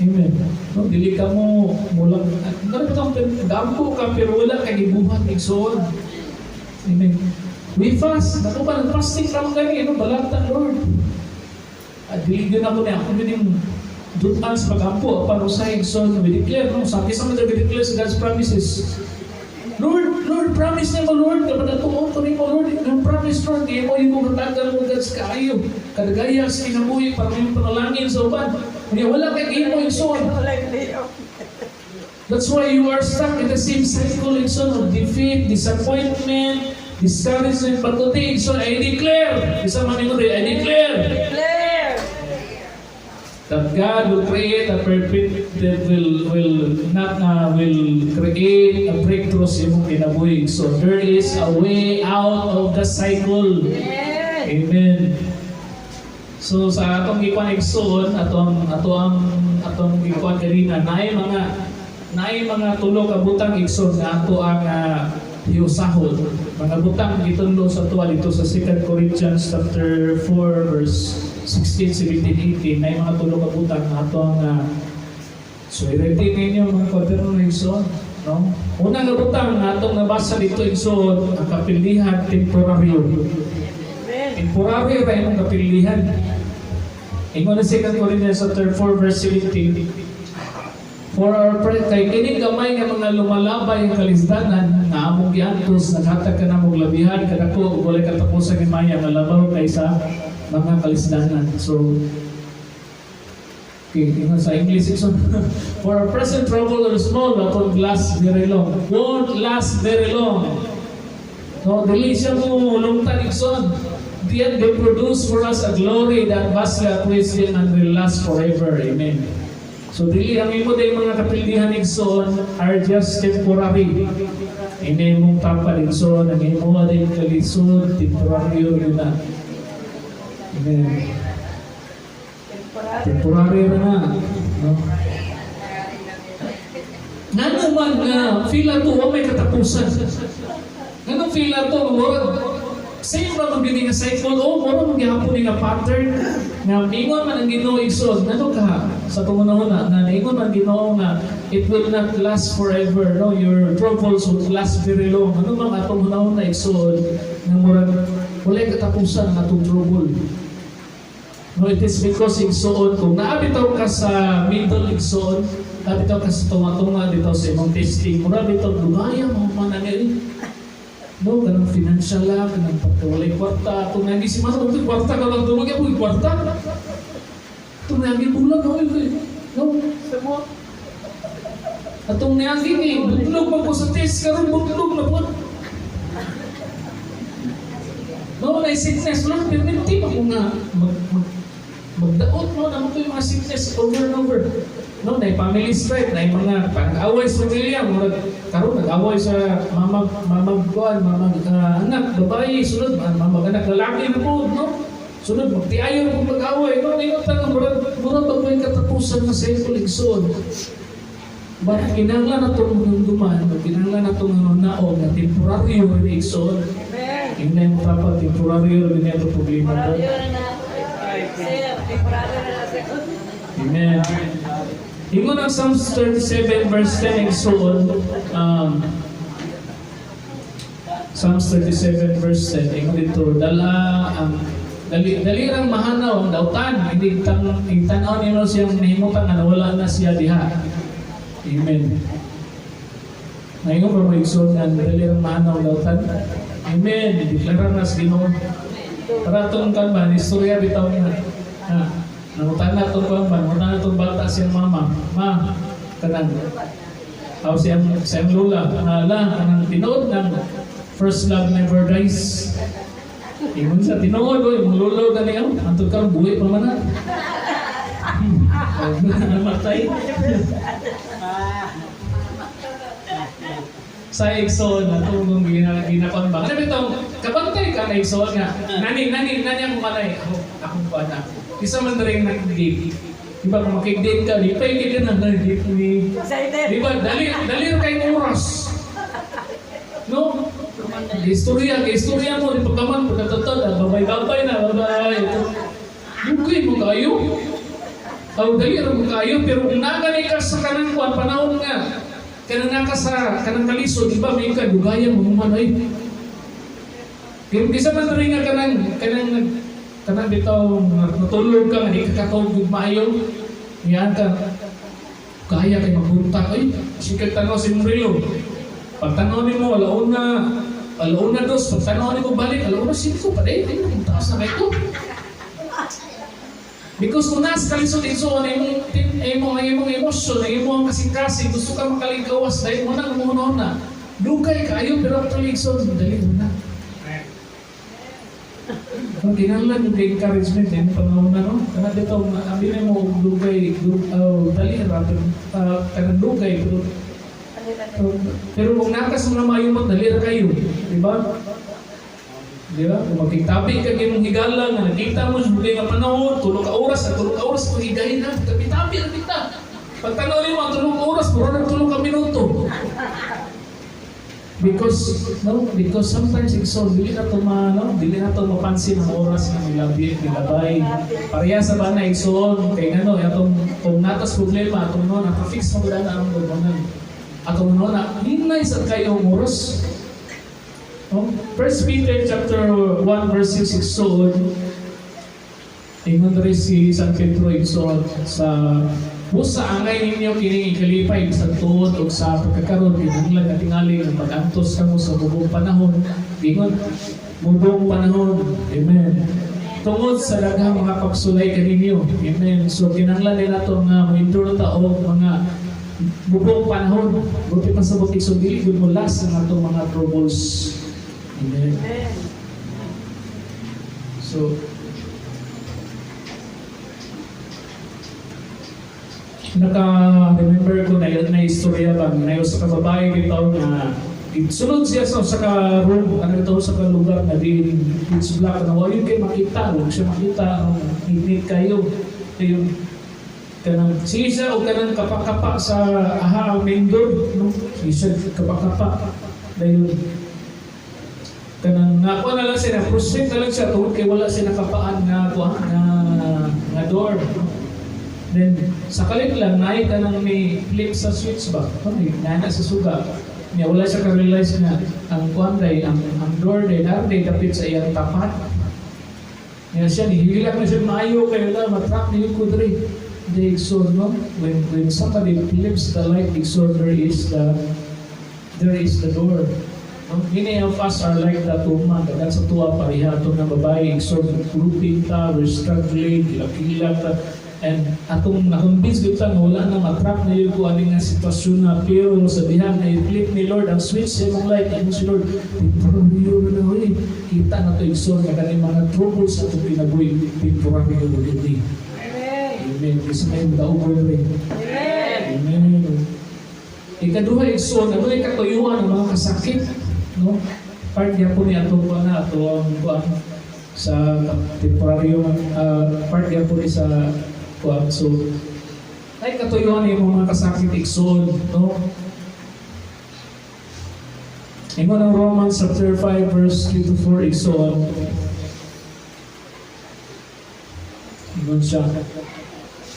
Amen. No, dili ka mo mulang, ano ba itong gampo ka pero wala ka gibuhat, igsoon. Amen. We fast. Naku pa, nag-fasting ka gani, ano, balata, Lord. At dili din ako niya, ako din yung dutan sa pag-ampo, para sa igsoon, we declare, no, sa akin sa mga declare sa God's promises. Lord, Lord, promise niya mo, Lord, kapag natuon ko mo, Lord, yung promise, Lord, di mo yung matagal mo, God's kaayo. Kadagaya sa kinabuhi, para may panalangin sa uban. Hindi, wala kay imo, igsoon. That's why you are stuck in the same cycle, igsoon, of defeat, disappointment, discouragement. But today, igsoon, I declare, isa man mo, I declare, Declare! That God will create a perfect that will not will create a breakthrough sa imong kinabuhi. So there is a way out of the cycle. Amen! Amen. So sa atong gikuan, igsoon, atong ato ang atong gikuan kanina, naay mga tulo ka butang, igsoon, nga ato ang hiusahon. Mga butang gitunlo sa tuwa dito sa 2 Corinthians chapter 4 verse 16, 17, 18, naay mga tulo ka butang nga ato ang so i-ready ninyo mga kwaderno na, igsoon, no? Una nga butang nga atong nabasa dito, igsoon, ang kapildihan temporaryo. Amen! Temporary ra imong kapildihan. Ingon na 2 Corinthians chapter 4 verse 17. For our kay kining gamay nga mga lumalabay ang kalisdanan nga among giantos naghatag kanamong labihan kadako ug walay katapusan himaya nga labaw kaysa mga kalisdanan. So okay, ingon sa English ito. For our present trouble are small but won't last very long. Won't last very long. No, dili siya mo lungtan, igsoon. Yet they produce for us a glory that vastly outweighs them and will last forever. Amen. So dili ang imo day mga kapildihan, igsoon, are just temporary. Ini imong tapad, igsoon, ang imo day kalisod temporary yun na. Amen. Temporary. Temporary ra na. No? Ngano man nga feel ato wa may katapusan? Ngano feel ato murag same ra man gini nga cycle o mura man gihapon ni nga pattern nga mingon man ang Ginoo, igsoon, ngano ka sa tungunahuna nga niingon man Ginoo nga it will not last forever, no, your troubles will last very long? Ano man atong hunahuna, igsoon, nga murag walay katapusan ang atong trouble? No, it is because, igsoon, kung naabitaw ka sa middle, igsoon, naabitaw ka sa tunga-tunga dito sa imong testing, mura bitaw lugaya mo man ang eh. No, kanang financial lang, kanang pagkawalay kwarta, kung nagi si Mano, kung kwarta ka lang tulog, kung kwarta. Itong nagi bulan, no, eh, no. Sumo. Atong niagi ni, butlog man ko sa test, karon butlog na po. No, na sickness lang, permanente pa ko nga magdaot mo na mo yung mga sickness over and over. No, na family strife, na mga pag-away sa pamilya, murag karon nag-away sa mama mama kuan, mama anak babae, sunod mama anak lalaki na po, no? Sunod magtiayon kung mag-away, no? Ingon ta nga murag ba may katapusan nga cycle, igsoon? But kinahanglan na itong hinumduman, kinahanglan na itong naon na temporaryo rin, igsoon. Amen. Hindi mo dapat temporaryo rin ito problema. Temporary na. Sir, temporary na, sir. Amen. Ingon ang Psalms 37 verse 10, igsoon, Psalms 37 verse 10, ingon dito, dala ang dali dali rang mahanaw ang dautan, hindi tang tanaw nino siyang nahimutan nga nawala na siya diha. Amen. Ngayon ba mo, igsoon, nga dali rang mahanaw ang dautan? Amen. Deklara na sa Ginoo. Para itong kan ba, istorya bitaw nga. Ha, nangutana itong kan ba, nangutana itong bata siyang mama. Ma, kanang, aw siyang lola, ala, kanang tinuod ng "First Love Never Dies." Ingon sa tinuod, oy, imong lolo gani oh, antod karon buhi pa man na. Namatay. Sa igsoon na itong ginakon ba? Ano itong kabantay ka na igsoon nga. Nani, nani, nani akong kanay. Ako, akong kuan na. Isa man rin nag-date. Di ba, kung makig-date ka, di pa ka na nag-date ni. Excited. Di ba, dali, dali rin kayong oras. No? Istorya, istorya mo, di pagkaman, pagkatatad, ah, babay-babay na, babay. Ito. Dugay mo kayo. Aw, dali ra mo kayo, pero kung nagani ka sa kanang kuan, panahon nga, kanang naka sa kanang kalisod, di ba, may ka, dugayan mo man, ay. Pero kisa man rin nga kanang bitaw, natulog ka, nga di ka katulog ug maayo, yan ka, kaya kay magbunta, ay, sikag tanaw si Murilo. Pagtanaw nimo, alauna, 2:30, pagtanaw nimo balik, 5:00, pa day, ay, taas na kayo. Because kung nasa kalisod igsoon, imong emosyon, imong kasing-kasing, gusto ka makalingkawas, dahil mo nang umuno na. Dugay kayo, pero actually igsoon, dali mo na. Ang kinahanglan yung encouragement, eh, panahon na, no? Kana dito, abi na mo, dugay, dali, ra, pero, kanang dugay, pero kung nakas mo na maayo mo, dali ra kayo. Di ba? Di ba? Kung magkitabi ka imong higala, nga nakita mo sa nga panahon, 3 ka oras, at 3 ka oras, kung higahin na, tabi-tabi na kita. Pagtanaw nimo ang 3 ka oras, mura ng 3 ka minuto. Because, no, because sometimes igsoon, dili na to ma, no, dili na to mapansin ang oras nga milabi, milabay. Pareha sa bana igsoon, kay ngano, atong kung natas problema, atong no, naka-fix mo na ang gano'n. Atong no, na, hinay sa kayo ang oras. No? First Peter chapter 1 verse 6 igsoon, ingon diri si San Pedro igsoon sa busa angay ninyo kining ikalipay sa tuod ug sa pagkakaron kinahanglan nga tingali nga mag-antos kamo sa mubong panahon. Ingon mubong panahon. Amen. Tungod sa daghang mga pagsulay kaninyo. Amen. So kinahanglan din nato nga mo-endure ta og mga mubong panahon. Buti pa sa buti, so dili gud mo last ang atong mga troubles. Amen. So naka-remember ko na na istorya ba na sa kababae bitaw na sunod siya sa ka room, ano ito, sa ka lugar na din pitch black na wala kay makita, wala siya makita ang init kayo kayo kanang siya siya o kanang kapa-kapa sa aha ang main door, no, siya kapa-kapa dayon kanang nakuha na lang siya, na proceed na lang siya tungod kay wala siya nakapaan nga kuha nga nga door, no? Then sa kalit lang naay kanang may flip sa switch ba, ano nana sa suga niya, wala siya ka-realize nga ang kuan day ang door day dar day dapit sa iyang tapat niya. Siya nihilak na siya maayo kay wala matrap niyo ko diri. The igsoon, no, when somebody flips the light, igsoon, there is the door, no? Many of us are like that woman. Dagan sa tuwa pareha ato nga babae igsoon, grouping ta, we're struggling, kilak-kilak ta. And atong na-convince gyud ta nga wala na matrap na yun ko ani nga sitwasyon na, pero sa diha na i-flip ni Lord ang switch sa imong light, ingon si Lord, temporary na oy. Kita na to igsoon nga kaning mga troubles sa atong kinabuhi, temporary na gyud ni. Amen. Kasi may daog rin. Amen. Ikaduha igsoon, ano ay katuyuan ang mga kasakit, no? Part niya po ni atong kuan na ato ang kuan sa temporaryo, part niya po ni sa kuan. So ay katuyuan yung mga kasakit igsoon, no? Ingon ang Romans chapter 5 verse 3 to 4 igsoon. Ingon siya,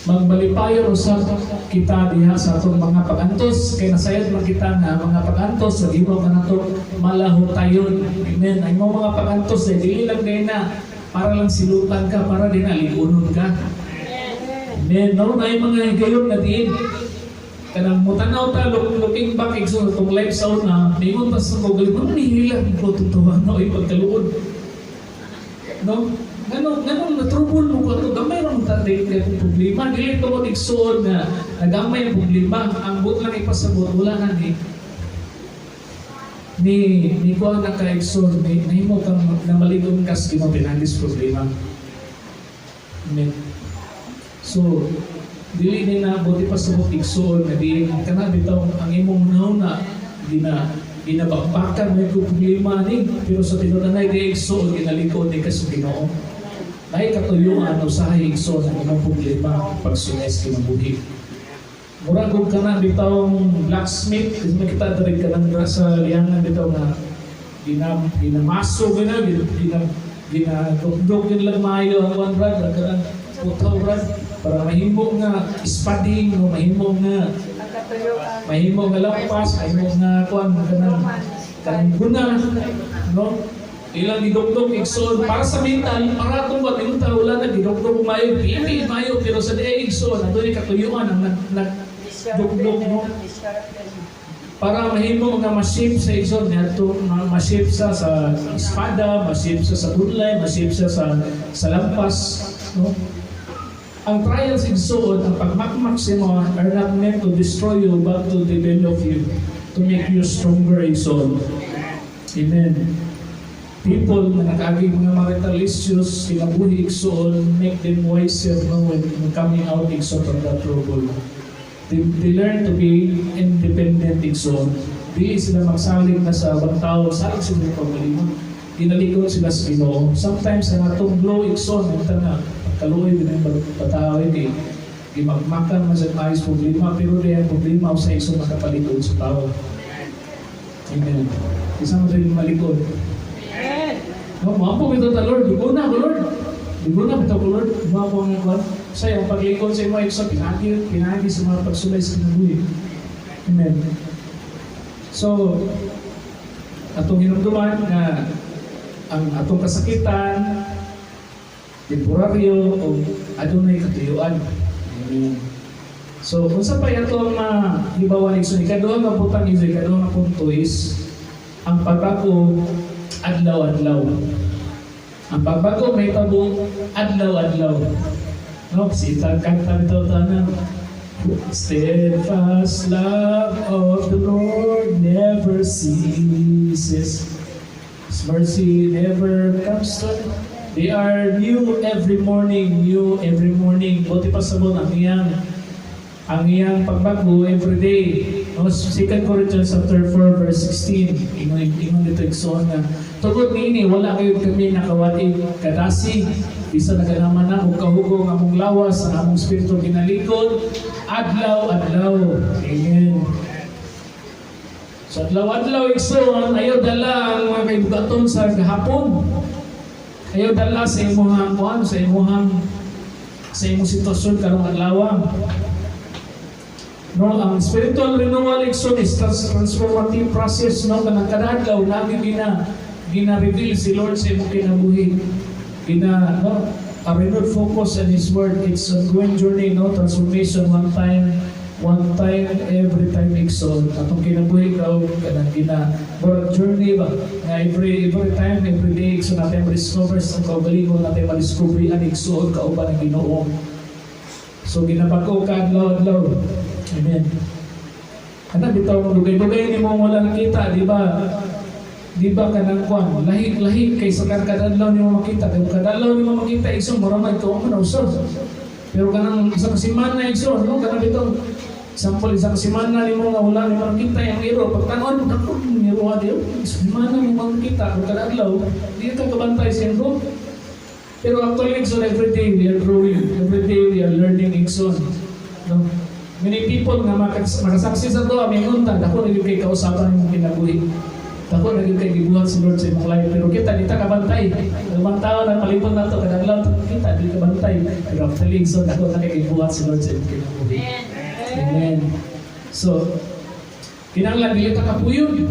magbalipayon usab kita diha sa atong mga pag-antos kay nasayod man kita nga ang mga pag-antos sa Ginoo kanato malahutayon. Amen. Ang imong mga pag-antos eh, dili lang din na para lang silutan ka, para din na liunon ka. Amen. No, na yung mga higayon na diin. Kanang mutanaw ta, looking back, igsoon, atong life sa una, ningon ta sa Google, ano nihila ko tutuwa na oy pagkaluod. No? Ngano na trouble mo ko to, gamay ra man ta dili kay problema, dili tungod, igsoon, nga nagamay ang problema. Ang buot lang ipasabot, wala na ni ni ni kuha na ka, igsoon, ni nahimo kang na malig-on ka sa Ginoo pinaagi sa problema. Amen. So, dili ni na buti pa sa igsoon nga di kana bitaw ang imong na gina ginabakbakan mo yung problema ni, pero sa tinud-anay di, igsoon, ginalikod ni ka sa Ginoo. Ay katuyuan usahay, igsoon, ang imong problema pagsulay sa kinabuhi. Murag og kana bitawng blacksmith, kasi makita diri kanang sa liangan bitaw nga gina ginamaso gina gina gina ginadukdok yun lang maayo ang one brad, ang kanang putaw, brad, para mahimo nga ispading o mahimo nga Ang katuyuan. Mahimo nga lampas, mahimo nga kuan, kanang kanang guna, no? Ilang gidukdok, igsoon, para sa mental, para atong ba ingon ta wala na gidukdok maayo, pili maayo, pero sa diay, igsoon, adunay katuyuan ang nag nag dukdok, no? Para mahimo nga ma-shape sa, igsoon, niadto ma-shape sa espada, ma-shape sa bunlay, ma-shape sa lampas, no? Ang trials, igsoon, ang pagmakmak sa imo are not meant to destroy you but to develop you, to make you stronger, igsoon. Amen. People na nakaagi mga marital issues, kinabuhi, igsoon, make them wiser, no, when coming out, igsoon, from that trouble. They learn to be independent, igsoon. Dili sila magsalig na sa ubang tao, salig sila sa pagalingon. Ginalikod sila sa Ginoo. Sometimes ang atong blow, igsoon, ang nga kaluoy din ang pataoy kay gimagmakan man sa ayos problema, pero di ang problema sa igsoon makapalikod sa tao. Amen. Isa mo sa malikod. Amen. No, moampo bitaw ta, "Lord, dugo na ako, Lord. Dugo na bitaw ko, Lord." Mo ang kwan. Sa ang paglikod sa imo, igsoon, pinagi, pinagi sa mga pagsulay sa kinabuhi. Amen. So, atong hinumduman nga ang atong kasakitan temporaryo o adunay katuyuan. Amen. So, unsa pa ato ang mahibawan, igsoon? Ikaduha nga butang is, ikaduha nga punto is ang pagbago adlaw-adlaw. Ang pagbago mahitabo adlaw-adlaw. No, sita kanta bitaw tanan. Steadfast love of the Lord never ceases. His mercy never comes to. They are new every morning, new every morning. Buti pa sabon ang iyang pagbago every day. No, 2 Corinthians chapter 4 verse 16. Ingon ingon dito, igsoon, nga tungod niini wala kayo kami nakawad-ig kadasi, bisan naganaman na og kahugong among lawas, ang among espiritu ginalikod adlaw adlaw. Amen. So adlaw-adlaw, igsoon, ayaw dala ang mga kaibugaton sa gahapon. Ayaw dala sa imong kuan, sa imong sitwasyon karong adlaw. No, ang spiritual renewal, igsoon, is transformative process, no, kanang kada adlaw lagi gina gina-reveal si Lord sa imong kinabuhi. Gina, no, a renewed focus on His Word. It's a ongoing journey, no, transformation one time, one time, every time, igsoon. Atong kinabuhi kaw kanang gina murag journey ba nga every time, every day, igsoon, natin ma-discover sa kaugalingon, natin ma-discover ang, igsoon, kauban ng Ginoo. So ginabago ka adlaw-adlaw. Amen. Ana bitaw mo dugay-dugay nimo wala nakita, di ba? Di ba kanang kwan, lahi-lahi kay sa kan kadadlaw nimo makita, kay kadadlaw nimo makita, igsoon, mura man ikaw man usab. Pero kanang isa ka semana, igsoon, no, kanang bitaw example, isa ka semana nimo nga wala nimo nakita yung iro, pag tan-on mo, dako ng iro ha diyo. Semana mo makita, kung kada adlaw, di ka kabantay sa iro. Pero actually, igsoon, every day we are growing. Every day we are learning, igsoon. No? Many people nga makasaksi sa to, mingon ta, dako na gyud kay kausaban imong kinabuhi. Dako na gyud kay gibuhat si Lord sa imong life. Pero kita, di ta kabantay. Ang mga tao na palibot nato, kada adlaw kita, di kabantay. Pero actually, igsoon, dako na kay gibuhat si Lord sa imong kinabuhi. Amen. So, kinahanglan dili ta kapuyon.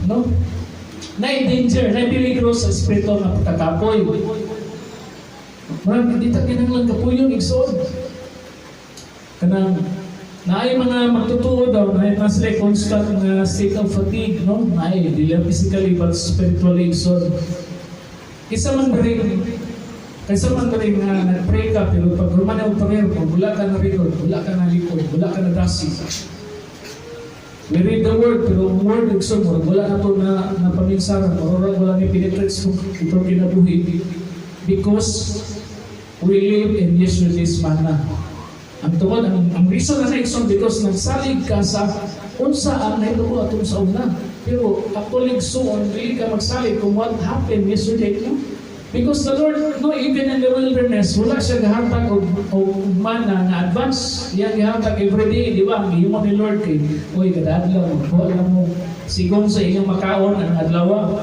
No? Naay danger, naay peligro sa espiritu nga pagkakapoy. Murag di ta kinahanglan kapuyon, igsoon. Kanang Naay mga magtutuo daw, na na sila constant nga state of fatigue, no? Naay, dili lang physically but spiritually exhausted. Isa man rin, kaysa man rin nga nag-pray ka, pero pag human ang prayer mo, wala ka na record, wala ka na likod, wala ka na dasi. We read the word, pero ang word igsoon mo, wala na to na, na paminsaran, wala wala ni penetrate sa itong kinabuhi. Because we live in yesterday's manna. Ang tungod, ang reason na igsoon because nagsalig ka sa unsa ang nahitabo atong sa una. Pero actually igsoon, dili ka magsalig kung what happened yesterday, no? Because the Lord, no, even in the wilderness, wala siya gahatag og mana nga advance. Iyang gihatag every day, di ba? Ang gihimo ni Lord kay, uy, kada adlaw, magkuha lang mo. Sigon sa inyong makaon ang adlaw.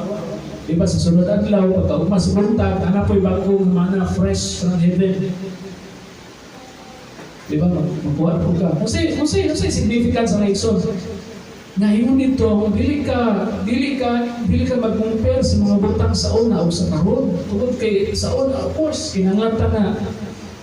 Di ba, sa sunod adlaw, pagka ugma sa buntag, ana po'y bagong mana fresh from heaven. Di ba, magkuha po ka. Kung say significance ang igsoon, nga ingon nito, dili ka mag-compare sa mga butang sa una o sa karon. Tungod kay sa una, of course, kinahanglan ta nga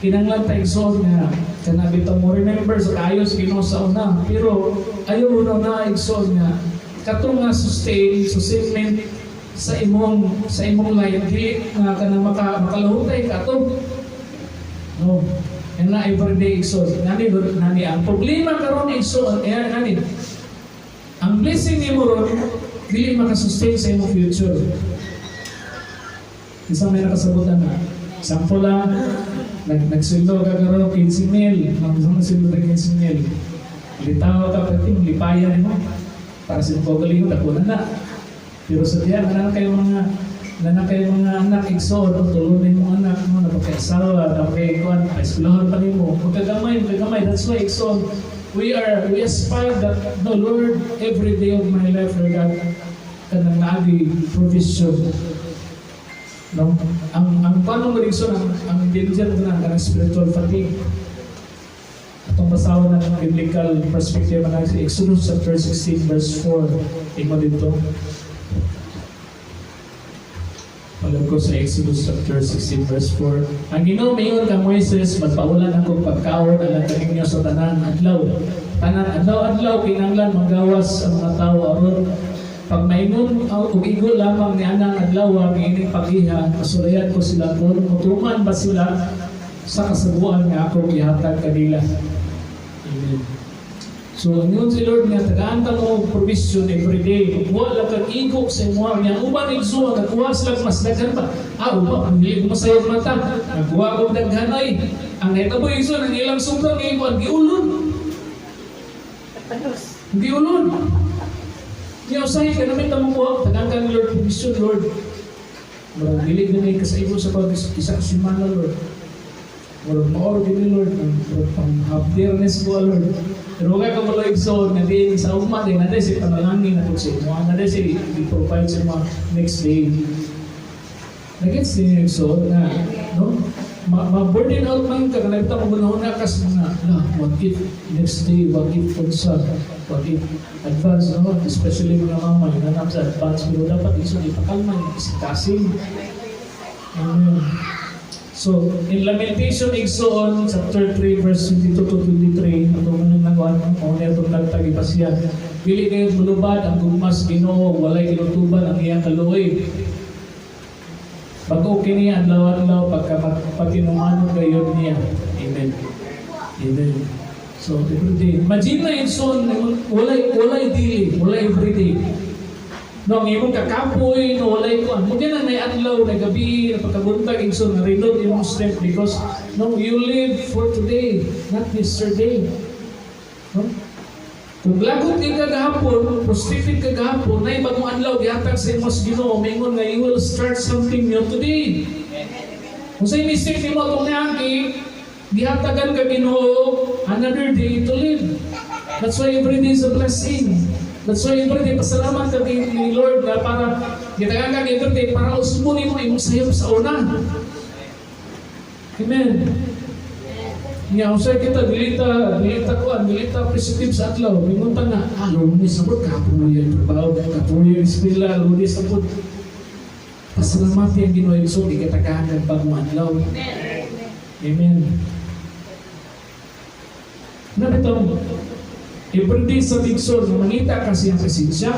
kinahanglan ta, igsoon, nga kana bitaw mo remember sa kaayo sa Ginoo sa una. Pero ayaw na na, igsoon, nga kato nga sustainment sa imong life, dili nga kanang makalahutay ka ato. No. And na everyday, igsoon. Nani nani ang problema karon, igsoon, eh nani ang blessing nimo ron dili makasustain sa imong future. Isa may nakasabutan na. Example lang, nagsweldo ka karon 15 mil, nang sweldo ka 15 mil. Litaw ka pati, lipayan mo. Para sa imong kaugalingon, dako na na. Pero sa diya, na kayo mga anak, igsoon, no, tulon na imong anak mo, napagkaisawa, napagkaikuan, paeskwelahan pa nimo, magkagamay, magkagamay. That's why, igsoon, we aspire that, no, Lord, every day of my life, Lord God, kanang naagi provision. No? Ang paano mo igsoon, ang danger na kanang spiritual fatigue. Atong basahon ng biblical perspective na si Exodus chapter 16 verse 4. Ingon dito. Alam ko sa Exodus chapter 16 verse 4. Ang Ginoo miingon kang Moises, magpaulan ako pagkaon alang kaninyo sa tanan adlaw. Tanan adlaw-adlaw kinahanglan magawas ang mga tawo aron pag maingon og igo lamang ni anang adlaw niining pag-iha, kasulayan ko sila kung mutuman ba sila sa kasuguan nga ako gihatag kanila. Amen. So, ingon si Lord nga, tagaan ta mo og provision every day. Kuha lang kag igo sa imo niya. Uban igsoon, nagkuha sila mas daghan pa. Ah, uba, hindi ko masayod mata. Nagkuha ko daghan ay. Ang nahitabo, igsoon, ang ilang sobrang igo, ang giulon. Giulon. Niya usahay ka namin tamo kuha, tagaan ka ni Lord provision, Lord. Murag dili gani kasaigo sa pag isa ka semana, Lord. Murag maor gini, Lord, murag pang half dearness ko, Lord. Pero kay ka mo igsoon nga di sa ugma din na si panalangin na sa imo, na si i-provide sa imo next day. Nagets din igsoon nga, no? Ma-burden out man ka kanang mo gunahon na kas mga la, what if next day, what if unsa, what if advance, no? Especially mga mama yung sa advance, pero dapat igsoon ipakalma kasing. Amen. So, in Lamentation, igsoon, chapter 3, verse 22 to 23, ato man nang nakuan, mao na itong tagtag ipasya. Dili kayo mulubad ang gugma sa Ginoo, walay ginutuban ang iyang kaluoy. Bago kini adlaw-adlaw pagka patinumanon gayud niya. Amen. Amen. So, every day. Imagine na igsoon, walay dili, walay everyday. No, ang imong kakapoy, no, walay kuan. Mungkin na may adlaw na gabi, na pagkabuntag, igsoon, na reload imong strength because, no, you live for today, not yesterday. No? Kung lagot ka gahapon, frustrated ka gahapon, na bagong adlaw gihatag sa imo sa Ginoo, maingon nga you will start something new today. Kung sa mistake nimo atong niagi, gihatagan ka Ginoo another day to live. That's why every day is a blessing. That's why every day pasalamat ka ni Lord na para gitagan ka every day para usbon nimo imong sayop sa una. Amen. Nga usay kita dilita kuan, dilita appreciative sa adlaw. Mingon ta nga, ah, Lunes na pud, kapoy ang trabaho, kapoy ang eskwela, Lunes na pud. Pasalamati ang Ginoo, so di kita ng bagong adlaw. Amen. Na bitong Everyday sa igsoon, mangita ka siyang presensya.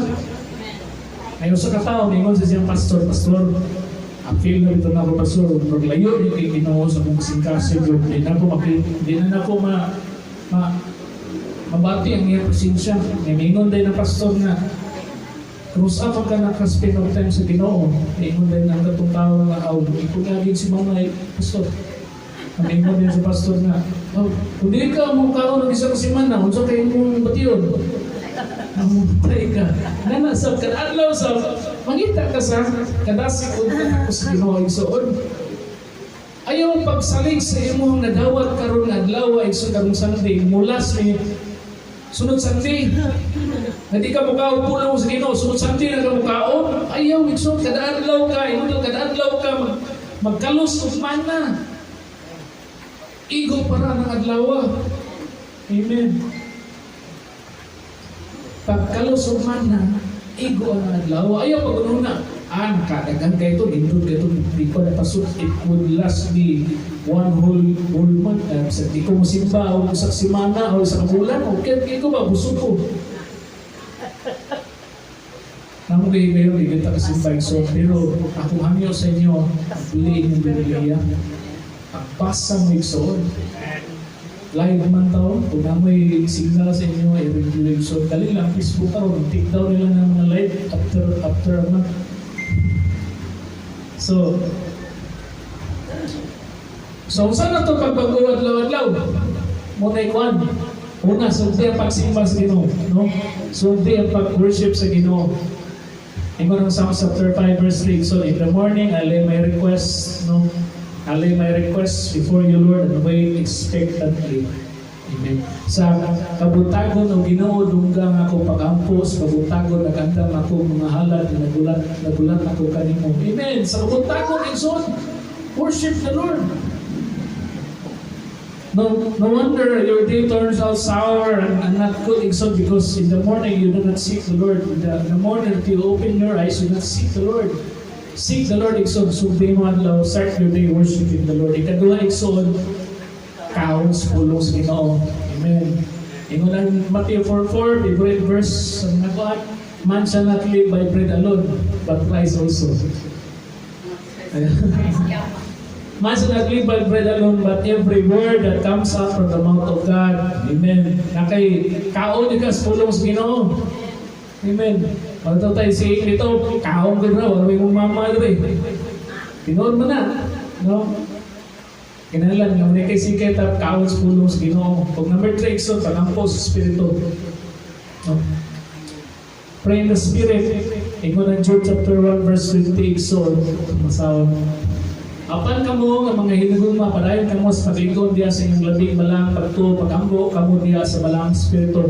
Ayon sa katao, ningon sa siyang pastor, "Pastor, apil na ito na ako, pastor, maglayo yung kay Ginoo sa akong kasing-kasing, di na ako ma mabati ang iyang presensya." Ningon din ng pastor nga, "Cross up ang ka naka-spend of time sa Ginoo." Ningon din ang katong tao nga, "Aw, iko nga si mama, eh, pastor." Ningon din sa pastor nga, "Oh, kung di ka mo kaon ng isa ka semana, unsa kay imong bation? Mamatay ka." Nana sa kadadlaw sa mangita ka sa kadasig og katakos sa Ginoo, igsoon. Ayaw pagsalig sa imong nadawat karon nga adlaw, igsoon, karong Sunday, mulas ni sunod Sunday. Nga di ka mukaon pulong sa Ginoo, sunod Sunday na ka mukaon. Ayaw, igsoon, kada adlaw ka, ingon kada adlaw ka magkalos og mana. Igo para ng adlaw. Amen. Pagkalos og mana, igo ang adlaw. Ayaw pag na, ah, nakadagan kayo ito, nindot kayo ito, di ko napasok, it would last me one whole month. Sa di ko musimba o sa simana o sa bulan, okay, kay ko ba, busog ko. Namo kayo kayo, di kita kasimba. So, pero ako hangyo sa inyo, bili inyong Biblia. Pagbasa mo, igsoon. Live man tao, kung namoy signal sa inyo, i-review, igsoon. Dali lang, Facebook karon, take down nila ng mga live after a month. So, saan na ito pagbago adlaw-adlaw? Muna ikuan. Una, sulti ang pagsimba sa Ginoo, no? Sulti ang pag-worship sa Ginoo. Ingon ang Psalms chapter 5 verse 3. So in the morning, I lay my request, no? I lay my request before you, Lord, and wait expectantly. Amen. Sa kabuntagon o Ginoo, dungga nga ako pagampo. Sa kabuntagon nagandam ako mga halad, nagulat ako kanimo. Amen. Sa kabuntagon, igsoon, worship the Lord. No wonder your day turns out sour and not good, igsoon, because in the morning you do not seek the Lord. In the morning that you open your eyes, you do not seek the Lord. Seek the Lord, igsoon. Sulti mo adlaw, start your day worshiping the Lord. Ikaduha, igsoon, kaon sa pulong sa Ginoo. Amen. Ingon ang Matthew 4:4, favorite verse sa mga kuan, "Man shall not live by bread alone, but rice also." Man shall not live by bread alone, but every word that comes out from the mouth of God. Amen. Nakay kaon ka sa pulong sa Ginoo. Amen. Pagto tayo si dito, kaon ka na, wala mong mama diri. Tinuod mo na. No? Kinahanglan nga may kay sikay tap kaon sa pulong sa Ginoo. Pag number 3, igsoon, pagampo sa Espiritu. No? Pray in the Spirit. Ingon ang Jude chapter 1 verse 20, igsoon. Masawag. Apan kamo nga mga hinigugma, padayon kamo sa paglingon diha sa inyong labing balaang pagtuo, pagampo kamo diha sa balaang espiritu.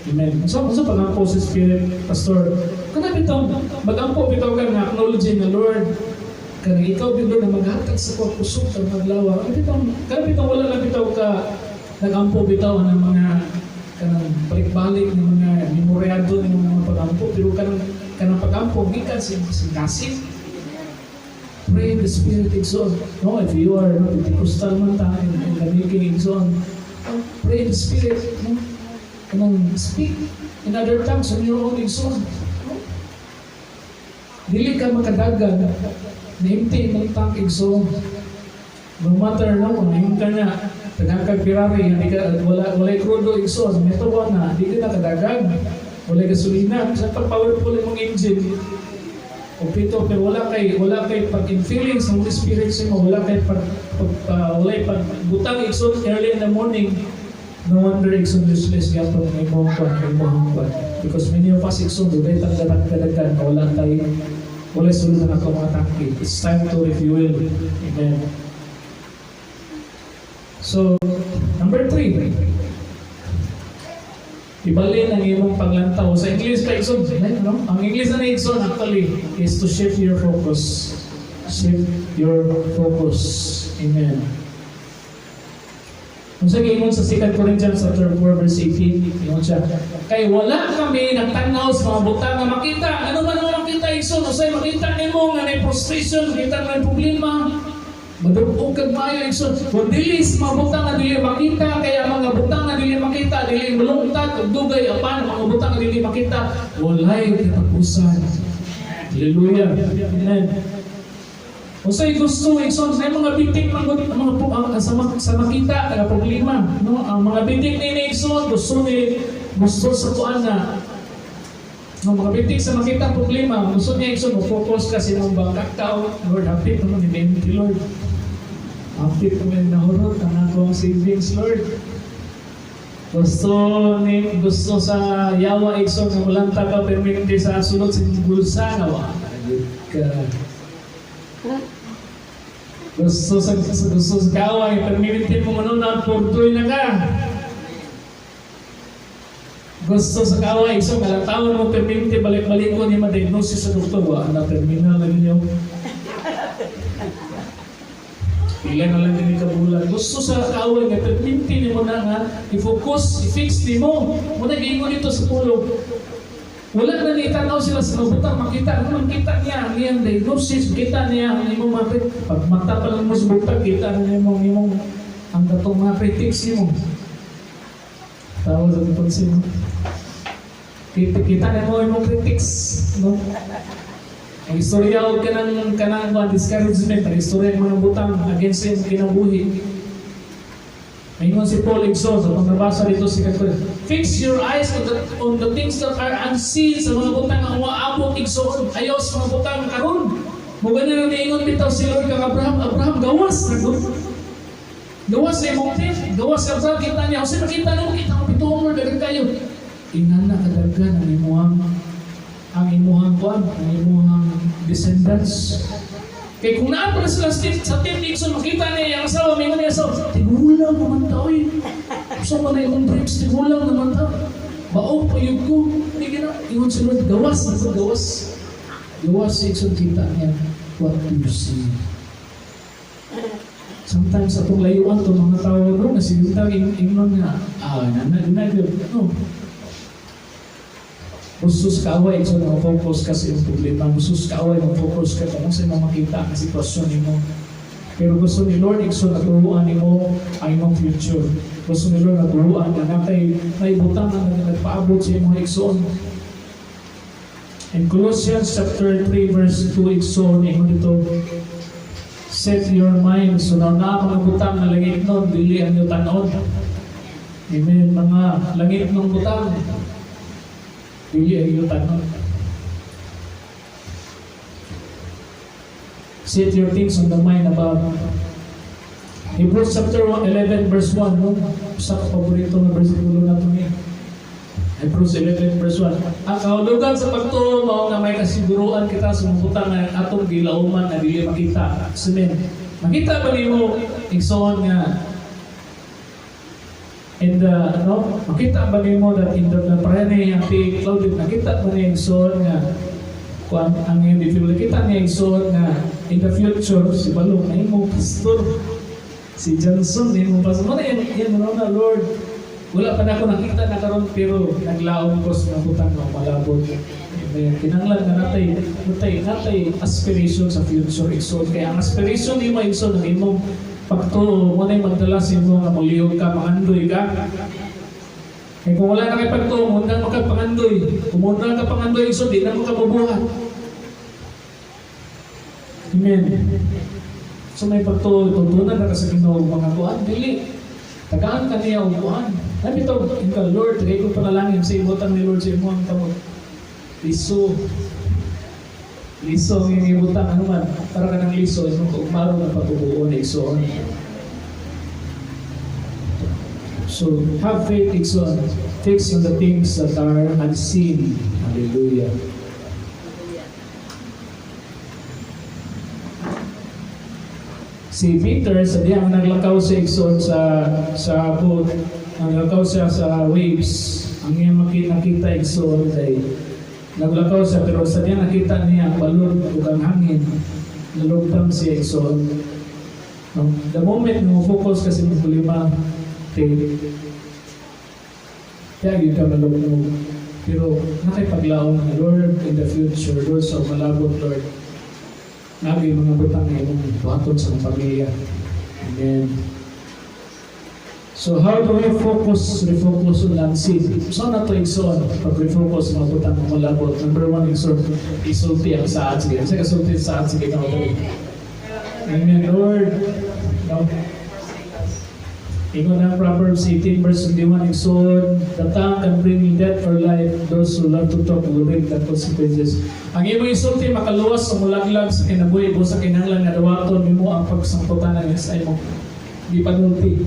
Amen. So pagampo sa Spirit, Pastor? Kana bitaw, magampo bitaw ka nga acknowledging the Lord, kanang ikaw bitaw na maghatag sa kuha kusog kag maglawa. Kana bitaw wala lang bitaw ka nagampo bitaw ng mga kanang balik-balik ng mga memoryado ng mga pagampo, pero kanang pagampo gikan sa kasing. Pray in the Spirit, igsoon. No, if you are no, Pentecostal man ta, in the making, igsoon, oh, pray in the Spirit. No? Kanang speak in other tongues on your own, igsoon. No? Dili ka makadagan na empty imong tank, igsoon. No matter, no, kung nahimong ka na, taghang kag Ferrari, hindi ka, wala krudo, igsoon, ito na, di ka nakadagan. Wala gasolina, sa pag powerful imong engine, o pito, pero wala kay pag infilling sa Holy Spirit sa imo, wala kay pag wala kay pagbutang, igsoon, early in the morning. No wonder, igsoon, useless gyapon ang imong kwan, imong kwan. Because many of us, igsoon, dunay tang dadagan wala tay wala sulod na ako mga tangki. It's time to refuel. Amen. So, number 3, ibalin ang imong paglantaw. Sa English pa, igsoon, no? Ang English na igsoon actually is to shift your focus. Shift your focus. Amen. Kung sa ingon sa 2 Corinthians chapter 4 verse 18, ingon siya, "Kay wala kami nagtanaw sa mga butang nga makita." Ano man ang makita, igsoon? Usay makita nimo nga may frustration, makita nga may problema. Madug-og kag maayo, igsoon. Kung dili sa mga butang nga dili makita, kaya mga butang nga dili makita, dili mulungtad ug dugay, apan ang mga butang nga dili makita, walay katapusan. Hallelujah. Amen. Unsay gusto, igsoon, may mga bitik man gud ang mga sa makita nga problema, no? Ang mga bitik ni igsoon, gusto sa kuan na, no, mga bitik sa makita problema, gusto niya, igsoon, mo focus ka sa imong bank account. Lord, hapit naman ni 20, Lord. Hapit naman nahurot ang akong savings, Lord. Gusto sa yawa, igsoon, nga mulanta ka perminti sa sulod sa imong bulsa nga wa ka. Gusto sa kaaway, perminti mo manunod, purtoy na ka. Gusto sa kaaway, so kalantawan mo perminti, balik-balik ko ni ma-diagnosis sa doktor, wa na, terminal na ninyo. Pila na lang din ka bulan. Gusto sa kaaway nga perminti nimo na nga i-focus, i-fix nimo. Muna giingon dito sa pulong. Wala na ni tanaw sila sa mabutang makita. Ano man kita niya ang iyang diagnosis, kita niya ang imong mga pag mata pa lang mo sa butang, kita na nimo ang imong ang katong mga critics nimo. Tawa sa pansin mo. Kita na mo imong critics, no? Ang istorya og kanang mga discouragement, ang istorya ng mga butang against sa imong kinabuhi. Maingon si Paul, igsoon, sa pagbabasa dito si Katol. Fix your eyes on the things that are unseen, sa mga butang nga umaabot, igsoon. Ayaw sa mga butang karon. Mo gani na niingon bitaw si Lord kang Abraham, "Abraham, gawas na gud. Gawas sa imong tent, gawas sa Abraham, kita niya. Kasi makita nimo, kita mo bituon, Lord, daghan kayo. Inana kadaghan ang imuhang kuan, ang imuhang descendants." Kay kung naa pa na sila sa tent, igsoon, makita niya ang asawa, may niya asawa, "Tigulang naman ta, oy. Sa man na imong dreams, tigulang naman ta. Baog pa yun ko." Hindi gina, ingon si Lord, "Gawas, na gawas." Gawas, igsoon, kita niya, what do you see? Sometimes atong layuan to mga tao, no, na siguro ingnon nga, ah, na, na, na, no. Gusto sa kaaway, so focus ka sa iyong problema. Gusto sa kaaway, mag-focus ka kung sa imong makita ang sitwasyon nimo. Pero gusto ni Lord, igsoon, naturuan nimo ang imong future. Gusto ni Lord naturuan nga natay naibutang nga nagpaabot sa imong, igsoon. In Colossians chapter 3 verse 2, igsoon, ingon dito, set your mind. So na na mga butang nga langit nun, dili ang tanon. Amen. Mga langit ng butang, dili ang iyong tanon. Set your things on the mind above. Hebrews chapter 1, 11 verse 1, no? Sa paborito nga bersikulo nato niya. Hebrews 11 verse 1. Ang kahulugan sa pagtuo mao nga may kasiguruan kita sa mga butang nga atong gilauman nga dili makita. Amen. Makita ba nimo, igsoon, nga in the, no, makita ba nimo that in the prayer ni ang ti Claudine, nakita ba niya, igsoon, nga kuan ang iyong difficulty, kita niya, igsoon, nga in the future si Balong na imo pastor, si Johnson na imo pastor mo na yan yan mo na, "Lord, wala pa na ako nakita na karon pero naglaom ko sa mga butang nga malabot." Amen. Kinahanglan nga natay aspiration sa future, igsoon, kaya ang aspiration nimo, igsoon, ang imong pagtuo mo na magdala sa imo nga mulihog ka, mangandoy ka. Kaya kung wala na kay pagtuo mo na makapangandoy, kung mo na ka pangandoy, igsoon, di na mo ka mabuhat. Amen. So may pagtuo, tuntunan na ka sa Ginoo mga kuan, dili. Tagaan ka niya og kuan. Nabi to, ka, "Lord, tagay ko panalangin sa ibutang ni Lord sa imong kamot." Liso. Liso ang iyong ibutang, ano man, para ka ng liso, imong kaugmaron na pagbubuon, igsoon. So, have faith, igsoon. Fix on the things that are unseen. Hallelujah. Si Peter, sa diyang naglakaw sa, igsoon, sa boat, naglakaw siya sa waves, ang iyang nakita, igsoon, kay naglakaw siya, pero sa diyang nakita niya ang balon ug ang hangin, nalugtang siya, igsoon. No? The moment na mo focus kasi mo problema, kay kaya yun ka malugmog. Pero nakipaglaom na, "Lord, in the future, Lord, sa malabot, Lord." Nabi mga butang nga imong buhaton sa imong pamilya. Amen. So how do we focus, refocus on unseen? So na to, igsoon, pag refocus mga butang nga malabot. Number one, igsoon, isulti ang saad. Sige, sa kasulti saad, sige na. Amen, Lord. No? Ingon ang Proverbs 18 verse 21, igsoon, "The tongue can bring you death or life. Those who love to talk will reap the consequences." Ang imong isulti makaluwas sa mulaglag sa kinabuhi, busa kinahanglan nga dawaton nimo ang pagsangputan sa imong gipanulti.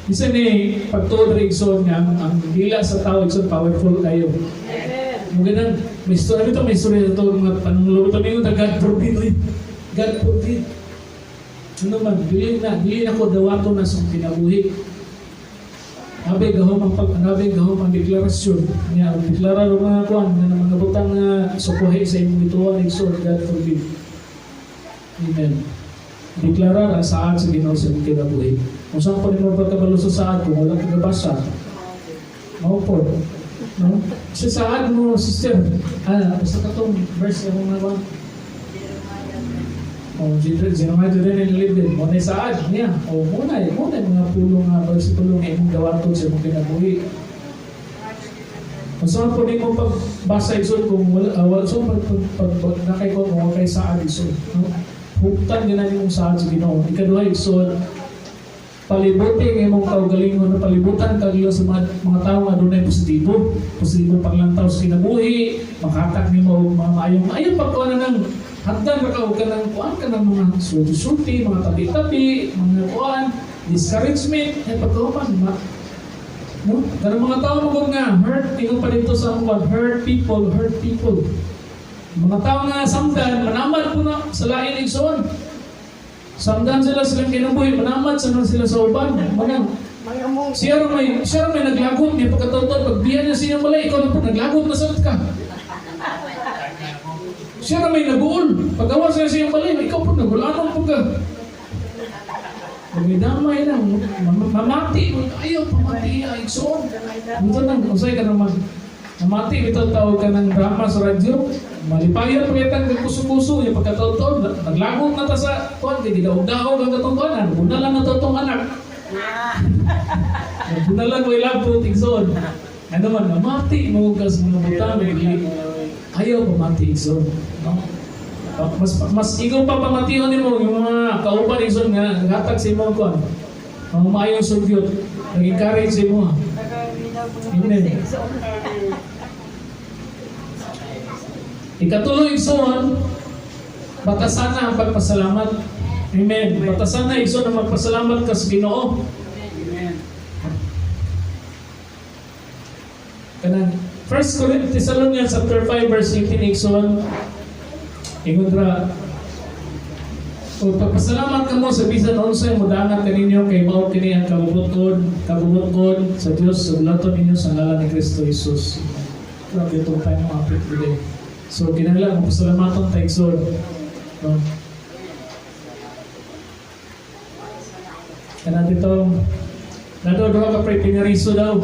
Bisan ni pagtuod ra, igsoon, nga ang dila sa tao, igsoon, powerful kayo. Mo ganang may story ito, may story ito mga panungulo ito ningon, "God forbid, oy. God forbid." Ano man, dili na ko dawaton na sa kinabuhi. Nabi gahom ang deklarasyon niya, ang deklara ng mga kuan nga mga butang nga sukuhi sa imong gituan, igsoon, God forbid. Amen. Deklara ang saad sa Ginoo sa imong kinabuhi. Kung saan pa nimo pagkabalo sa saad kung wala ka gabasa? Mao po. No? Sa saad mo, sister, basta katong verse nga mga ba? Oh, Jeremiah 29:11. Mo na saad niya. Oh, mo na mga pulong nga bersikulo nga imong dawaton sa imong kinabuhi. Kung saan po nimo pagbasa, igsoon, kung wala so pag nakay ko kung kay saad, igsoon, no? Hugtan gyud na nimong saad sa Ginoo. Ikaduha, igsoon, palibuti ang imong kaugalingon, no, palibutan ka gyud sa mga tawo nga adunay positibo, positibo paglantaw sa kinabuhi, makahatak nimo og mga maayong maayong pagkuan na nang hagdan ra ka og kanang kuan ka ng mga sulti-sulti, mga tabi-tabi, mga kuan, discouragement, ay pagkahuman, ma, no? Kanang mga tao mo nga hurt, ingon pa dito sa among hurt people, hurt people. Mga tao nga samdan, manamad po na sa lain, igsoon. Samdan sila silang kinabuhi, manamad sa sila sa uban. Manang, siya ra may naglagot niya pagkatotoo, pagbiyan niya siya balay, ikaw na po naglagot na sad ka. Siya ra may naguol. Pagawa siya siyang balay, ikaw po nagulanon po ka. Magdamay na, mamati, ayaw, pamati, ay, igsoon. Ito nang, usay ka naman. Mamati, ito tawag ka ng drama sa radyo. Malipayan pa kitang kuso-kuso, yung pagkatotoo, naglagot na ta sa kuan, kay gidaog-daog ang katong kuan, bunalan na to tong anak. Bunalan mo ilabot, igsoon. Ano man, mamati mo ka sa mga butang, ayaw pamati, igsoon. No? Mas ikaw pa pamation nimo yung mga kauban, igsoon, nga naghatag sa imong kuan. Mga maayong sugyot, nag-encourage sa imo. Amen. Ikatulo, igsoon, batasan na ang pagpasalamat. Amen. Batasan na, igsoon, ang magpasalamat ka sa Ginoo. Kanang 1 Thessalonians chapter 5 verse 18, igsoon, ingon ra, "O pagpasalamat kamo sa bisan unsay modangat kaninyo kay mao kini ang kabubut-on sa Dios sa bulaton ninyo sa ngalan ni Kristo Jesus." Grabe itong time mo apit today. So kinahanglan magpasalamaton ta, igsoon. No? Kana dito nado duha ka pre pinariso daw.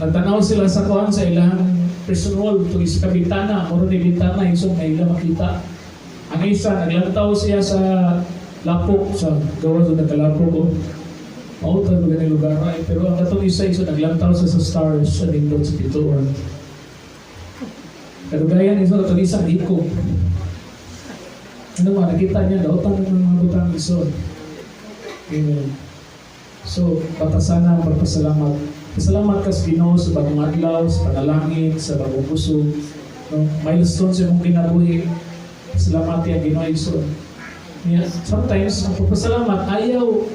Nagtanaw sila sa kuan sa ilang prison wall tuig sa bintana, muro ni bintana, igsoon, nga ila makita. Ang isa naglantaw siya sa lapok sa gawa sa nagkalapok ko. Mao ta gani lugar ay, pero ang katong isa isa naglantaw siya sa stars sa nindot sa bituon. Kadugayan isa katong isa hiko. Ano man nakita niya daotan ng mga butang, igsoon. Amen. So, batasan na ang pagpasalamat. Pasalamat ka sa Ginoo sa bagong adlaw, sa panalangin, sa bagong kusog. No? Milestone sa imong kinabuhi. Salamat ang Ginoo, igsoon. Yeah. Sometimes, ang pagpasalamat, ayaw,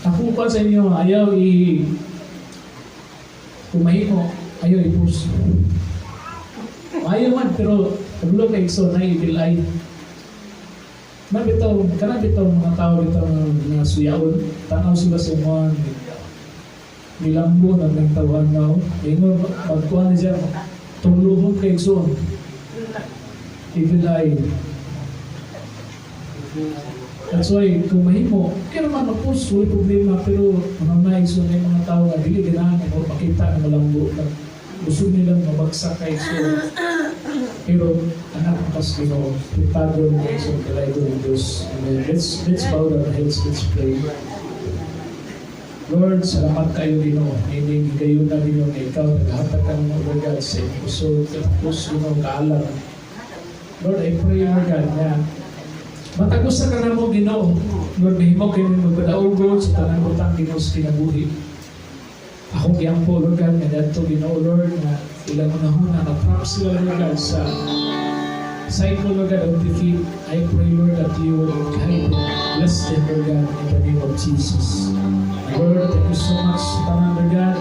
akong kuan sa inyo, ayaw i kumahimo, ayaw i-post. Ayaw man, pero kabalo kay igsoon na evil eye. Na bitaw, kana bitaw mga tao bitaw nga suyaon, tanaw sila sa mga nilambo na ng tawan na ingon magkuan ni siya tungluhon kay igsoon. Evil eye. That's why kung mahimo, kaya naman mag-post, wala problema, pero ano na igsoon na yung mga tao nga dili ganahan mo makita nga malambo ka. Busog nilang mabagsak kay igsoon. Pero anak ka sa Ginoo, protektado mo sa kalaygo ng Diyos. Amen. Let's bow our heads, let's pray. Lord, salamat kayo, Ginoo. Hindi kayo na, Ginoo, na ikaw naghatag ka ng, Lord God, sa inyong kusog, puso, Ginoo, kaalam. Lord, I pray, Lord God, na matag usa ka namo, Ginoo. Lord, mahimo kayo magpadaugon sa tanang butang, Ginoo, sa kinabuhi. Akong giampo, Lord God, nga dadto, Ginoo, Lord, na ilang unahuna, na-trap sila, Lord God, sa cycle, Lord God, of defeat. I pray, Lord, that you will guide them, bless them, Lord God, in the name of Jesus. Lord, thank you so much sa tanan, Lord God.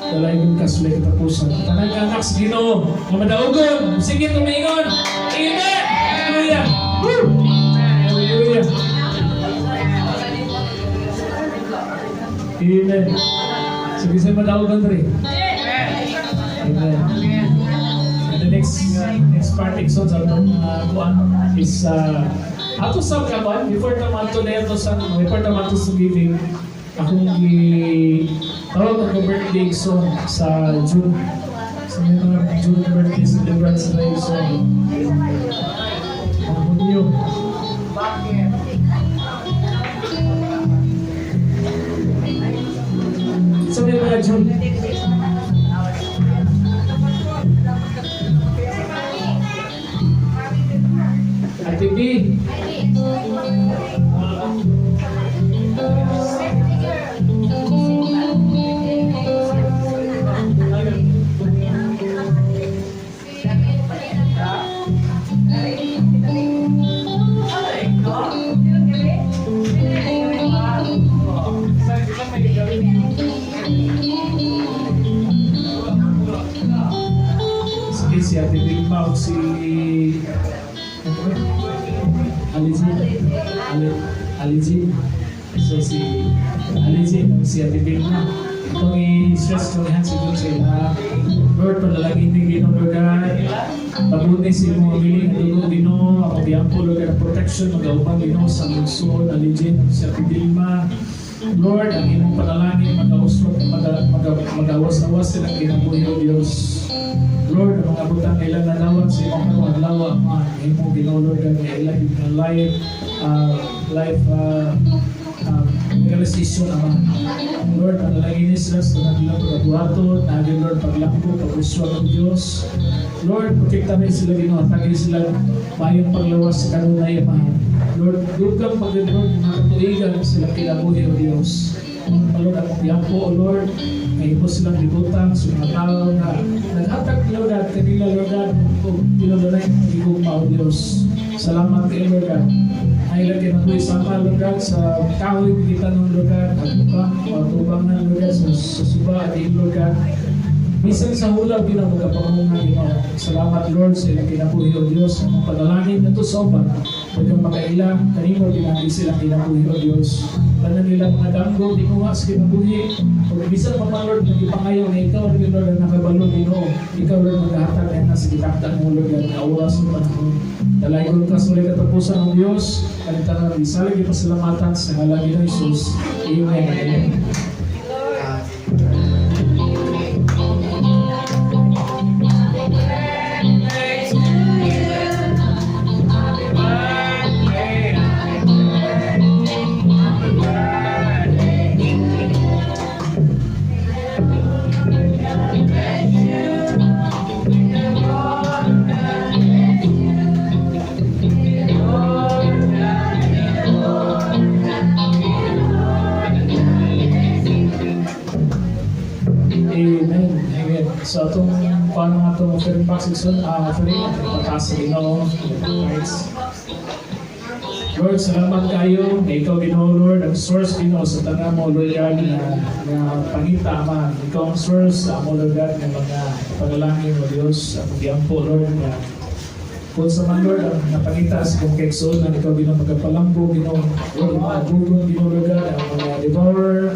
Dalaygon ka sa katapusan. Tanang anak sa Ginoo, nga madaugon. Sige, tumingon. Amen! Hallelujah! Woo! Hallelujah! Amen. Sige sa madaugon diri. Amen. And the next part, Igsoon, sa atong kuan is ato sa kaban before ta manto na ito sa before ta manto sa giving, akong gi tawag ako birthday, Igsoon, sa June, sa may mga June birthday celebrants na, Igsoon, ang Hunyo. Sa may mga June. Ate B. Sige, si Ate Vilma o si ano ba? Alizi. Alizi. So si Alizi o si Ate Vilma. Itong i-stress ko niyan siguro sa ila. Lord, panalangin ni Ginoo, Lord God. Tabuti si imong mili nga dugo, Ginoo. Ako biyampo, Lord God, protection magauban, Ginoo, sa lungsod, Alizi, si Ate Vilma. Lord, ang imong panalangin magausrot, magawas-awas silang kinabuhi, O Diyos. Lord, ang mga butang ilang nadawat sa imong karong adlaw, Ama, imong Ginoo, Lord God, nga ilang nga life realization, Ama. Lord, panalangin ni sila sa tanan nilang pagabuhaton, naagi, Lord, paglambo, pag-uswag ng Diyos. Lord, protektahan sila, Ginoo, hatagin sila mayong paglawas sa kanunay, Ama. Lord, dugang pag Lord, mga katuigan sila kinabuhi, O Diyos. Lord, akong yampo, O Lord, ngayon po silang libutan sa mga tao na naghatag, Lord God, kanila, Lord God, o pinadalay ng higugma, O Diyos. Salamat kay Lord God. Ay lang kinabuhi sama, Lord God, sa kahoy kita ng Lord God, at patubang na, Lord God, sa suba at Lord God. Bisan sa hulab, Ginoo, magkapangunga, Ginoo. Salamat, Lord, sa ilang kinabuhi, O Diyos. Ang panalangin na to sa uban, pwedeng makaila, kanimo ginagi silang kinabuhi, O Diyos. Tanan nila mga danggo, di ko nga sa kinabuhi. O bisan pa man, Lord, nagipangayo na ikaw, Lord, Lord, ang nakabalo, Ginoo. Ikaw, Lord, maghahatag na sa gitakda mo, Lord, nga oras ng panahon. Dalaygon ka sa katapusan ng Diyos. Kanita na isalig ipasalamatan sa ngalan ni Jesus. Amen. Amen. Amen. Amen. So atong paano nga itong offering box ison, offering, pataas sa Ginoo. Right. Lord, salamat kayo na ikaw, Ginoo, Lord, ang source, Ginoo, sa tanan mo, Lord God, na pangita man. Ikaw ang source sa amo, Lord God, nga mga panalangin mo, Diyos, ang giampo, Lord, na kung sa man, Lord, ang napangita sa kong kaigsoon na ikaw, Ginoo, magkapalambo, Ginoo, Lord, mga abugon, Ginoo, Lord God, ang mga devourer,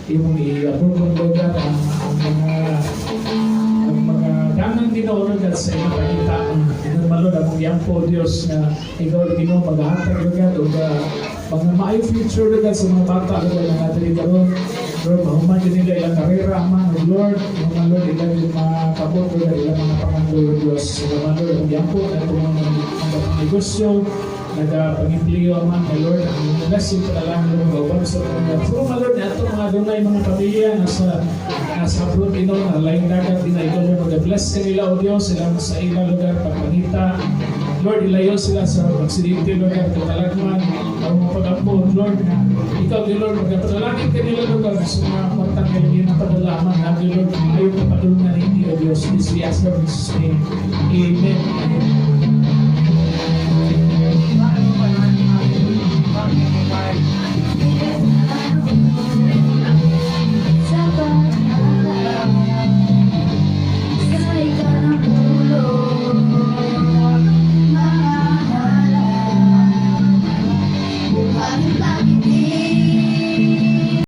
imong iabugon, Lord God, ang mga dangan, Ginoo, Lord God, sa imong pangita. Ginoo man, Lord, among giampo, Diyos, na ikaw, Ginoo, maghahatag, Lord God, og mga maayo future, Lord God, sa mga bata, Lord God, nga diri karon. Lord, mahuman gyud nila ilang karera, Ama, ug Lord, mga Lord, ilang yung makabot, Lord, ilang mga pangandoy, O Diyos. Sila man, Lord, ang giampo na itong mga nagapang-negosyo, nagapang-empleo, Ama, my Lord, ang inyong blessing, panalangin, Lord, mag-uban sa mga. Pero, my Lord, ato mga dunay mga pamilya nasa abroad ino, na laing dagat din na ikaw, Lord, mag-bless kanila, O Diyos, sila sa ilang lugar, pagpangita. Lord, ilayo sila sa aksidente, Lord, at katalagman, ang mga pag-ampo, Lord, na ikaw, dear Lord, magpapanalangin kanila, Lord, God, sa mga kwartang kailangan na padalaman, na, dear Lord, ayaw papadulungan hindi, O Diyos. This we ask, Lord, in Jesus' name. Amen. Amen.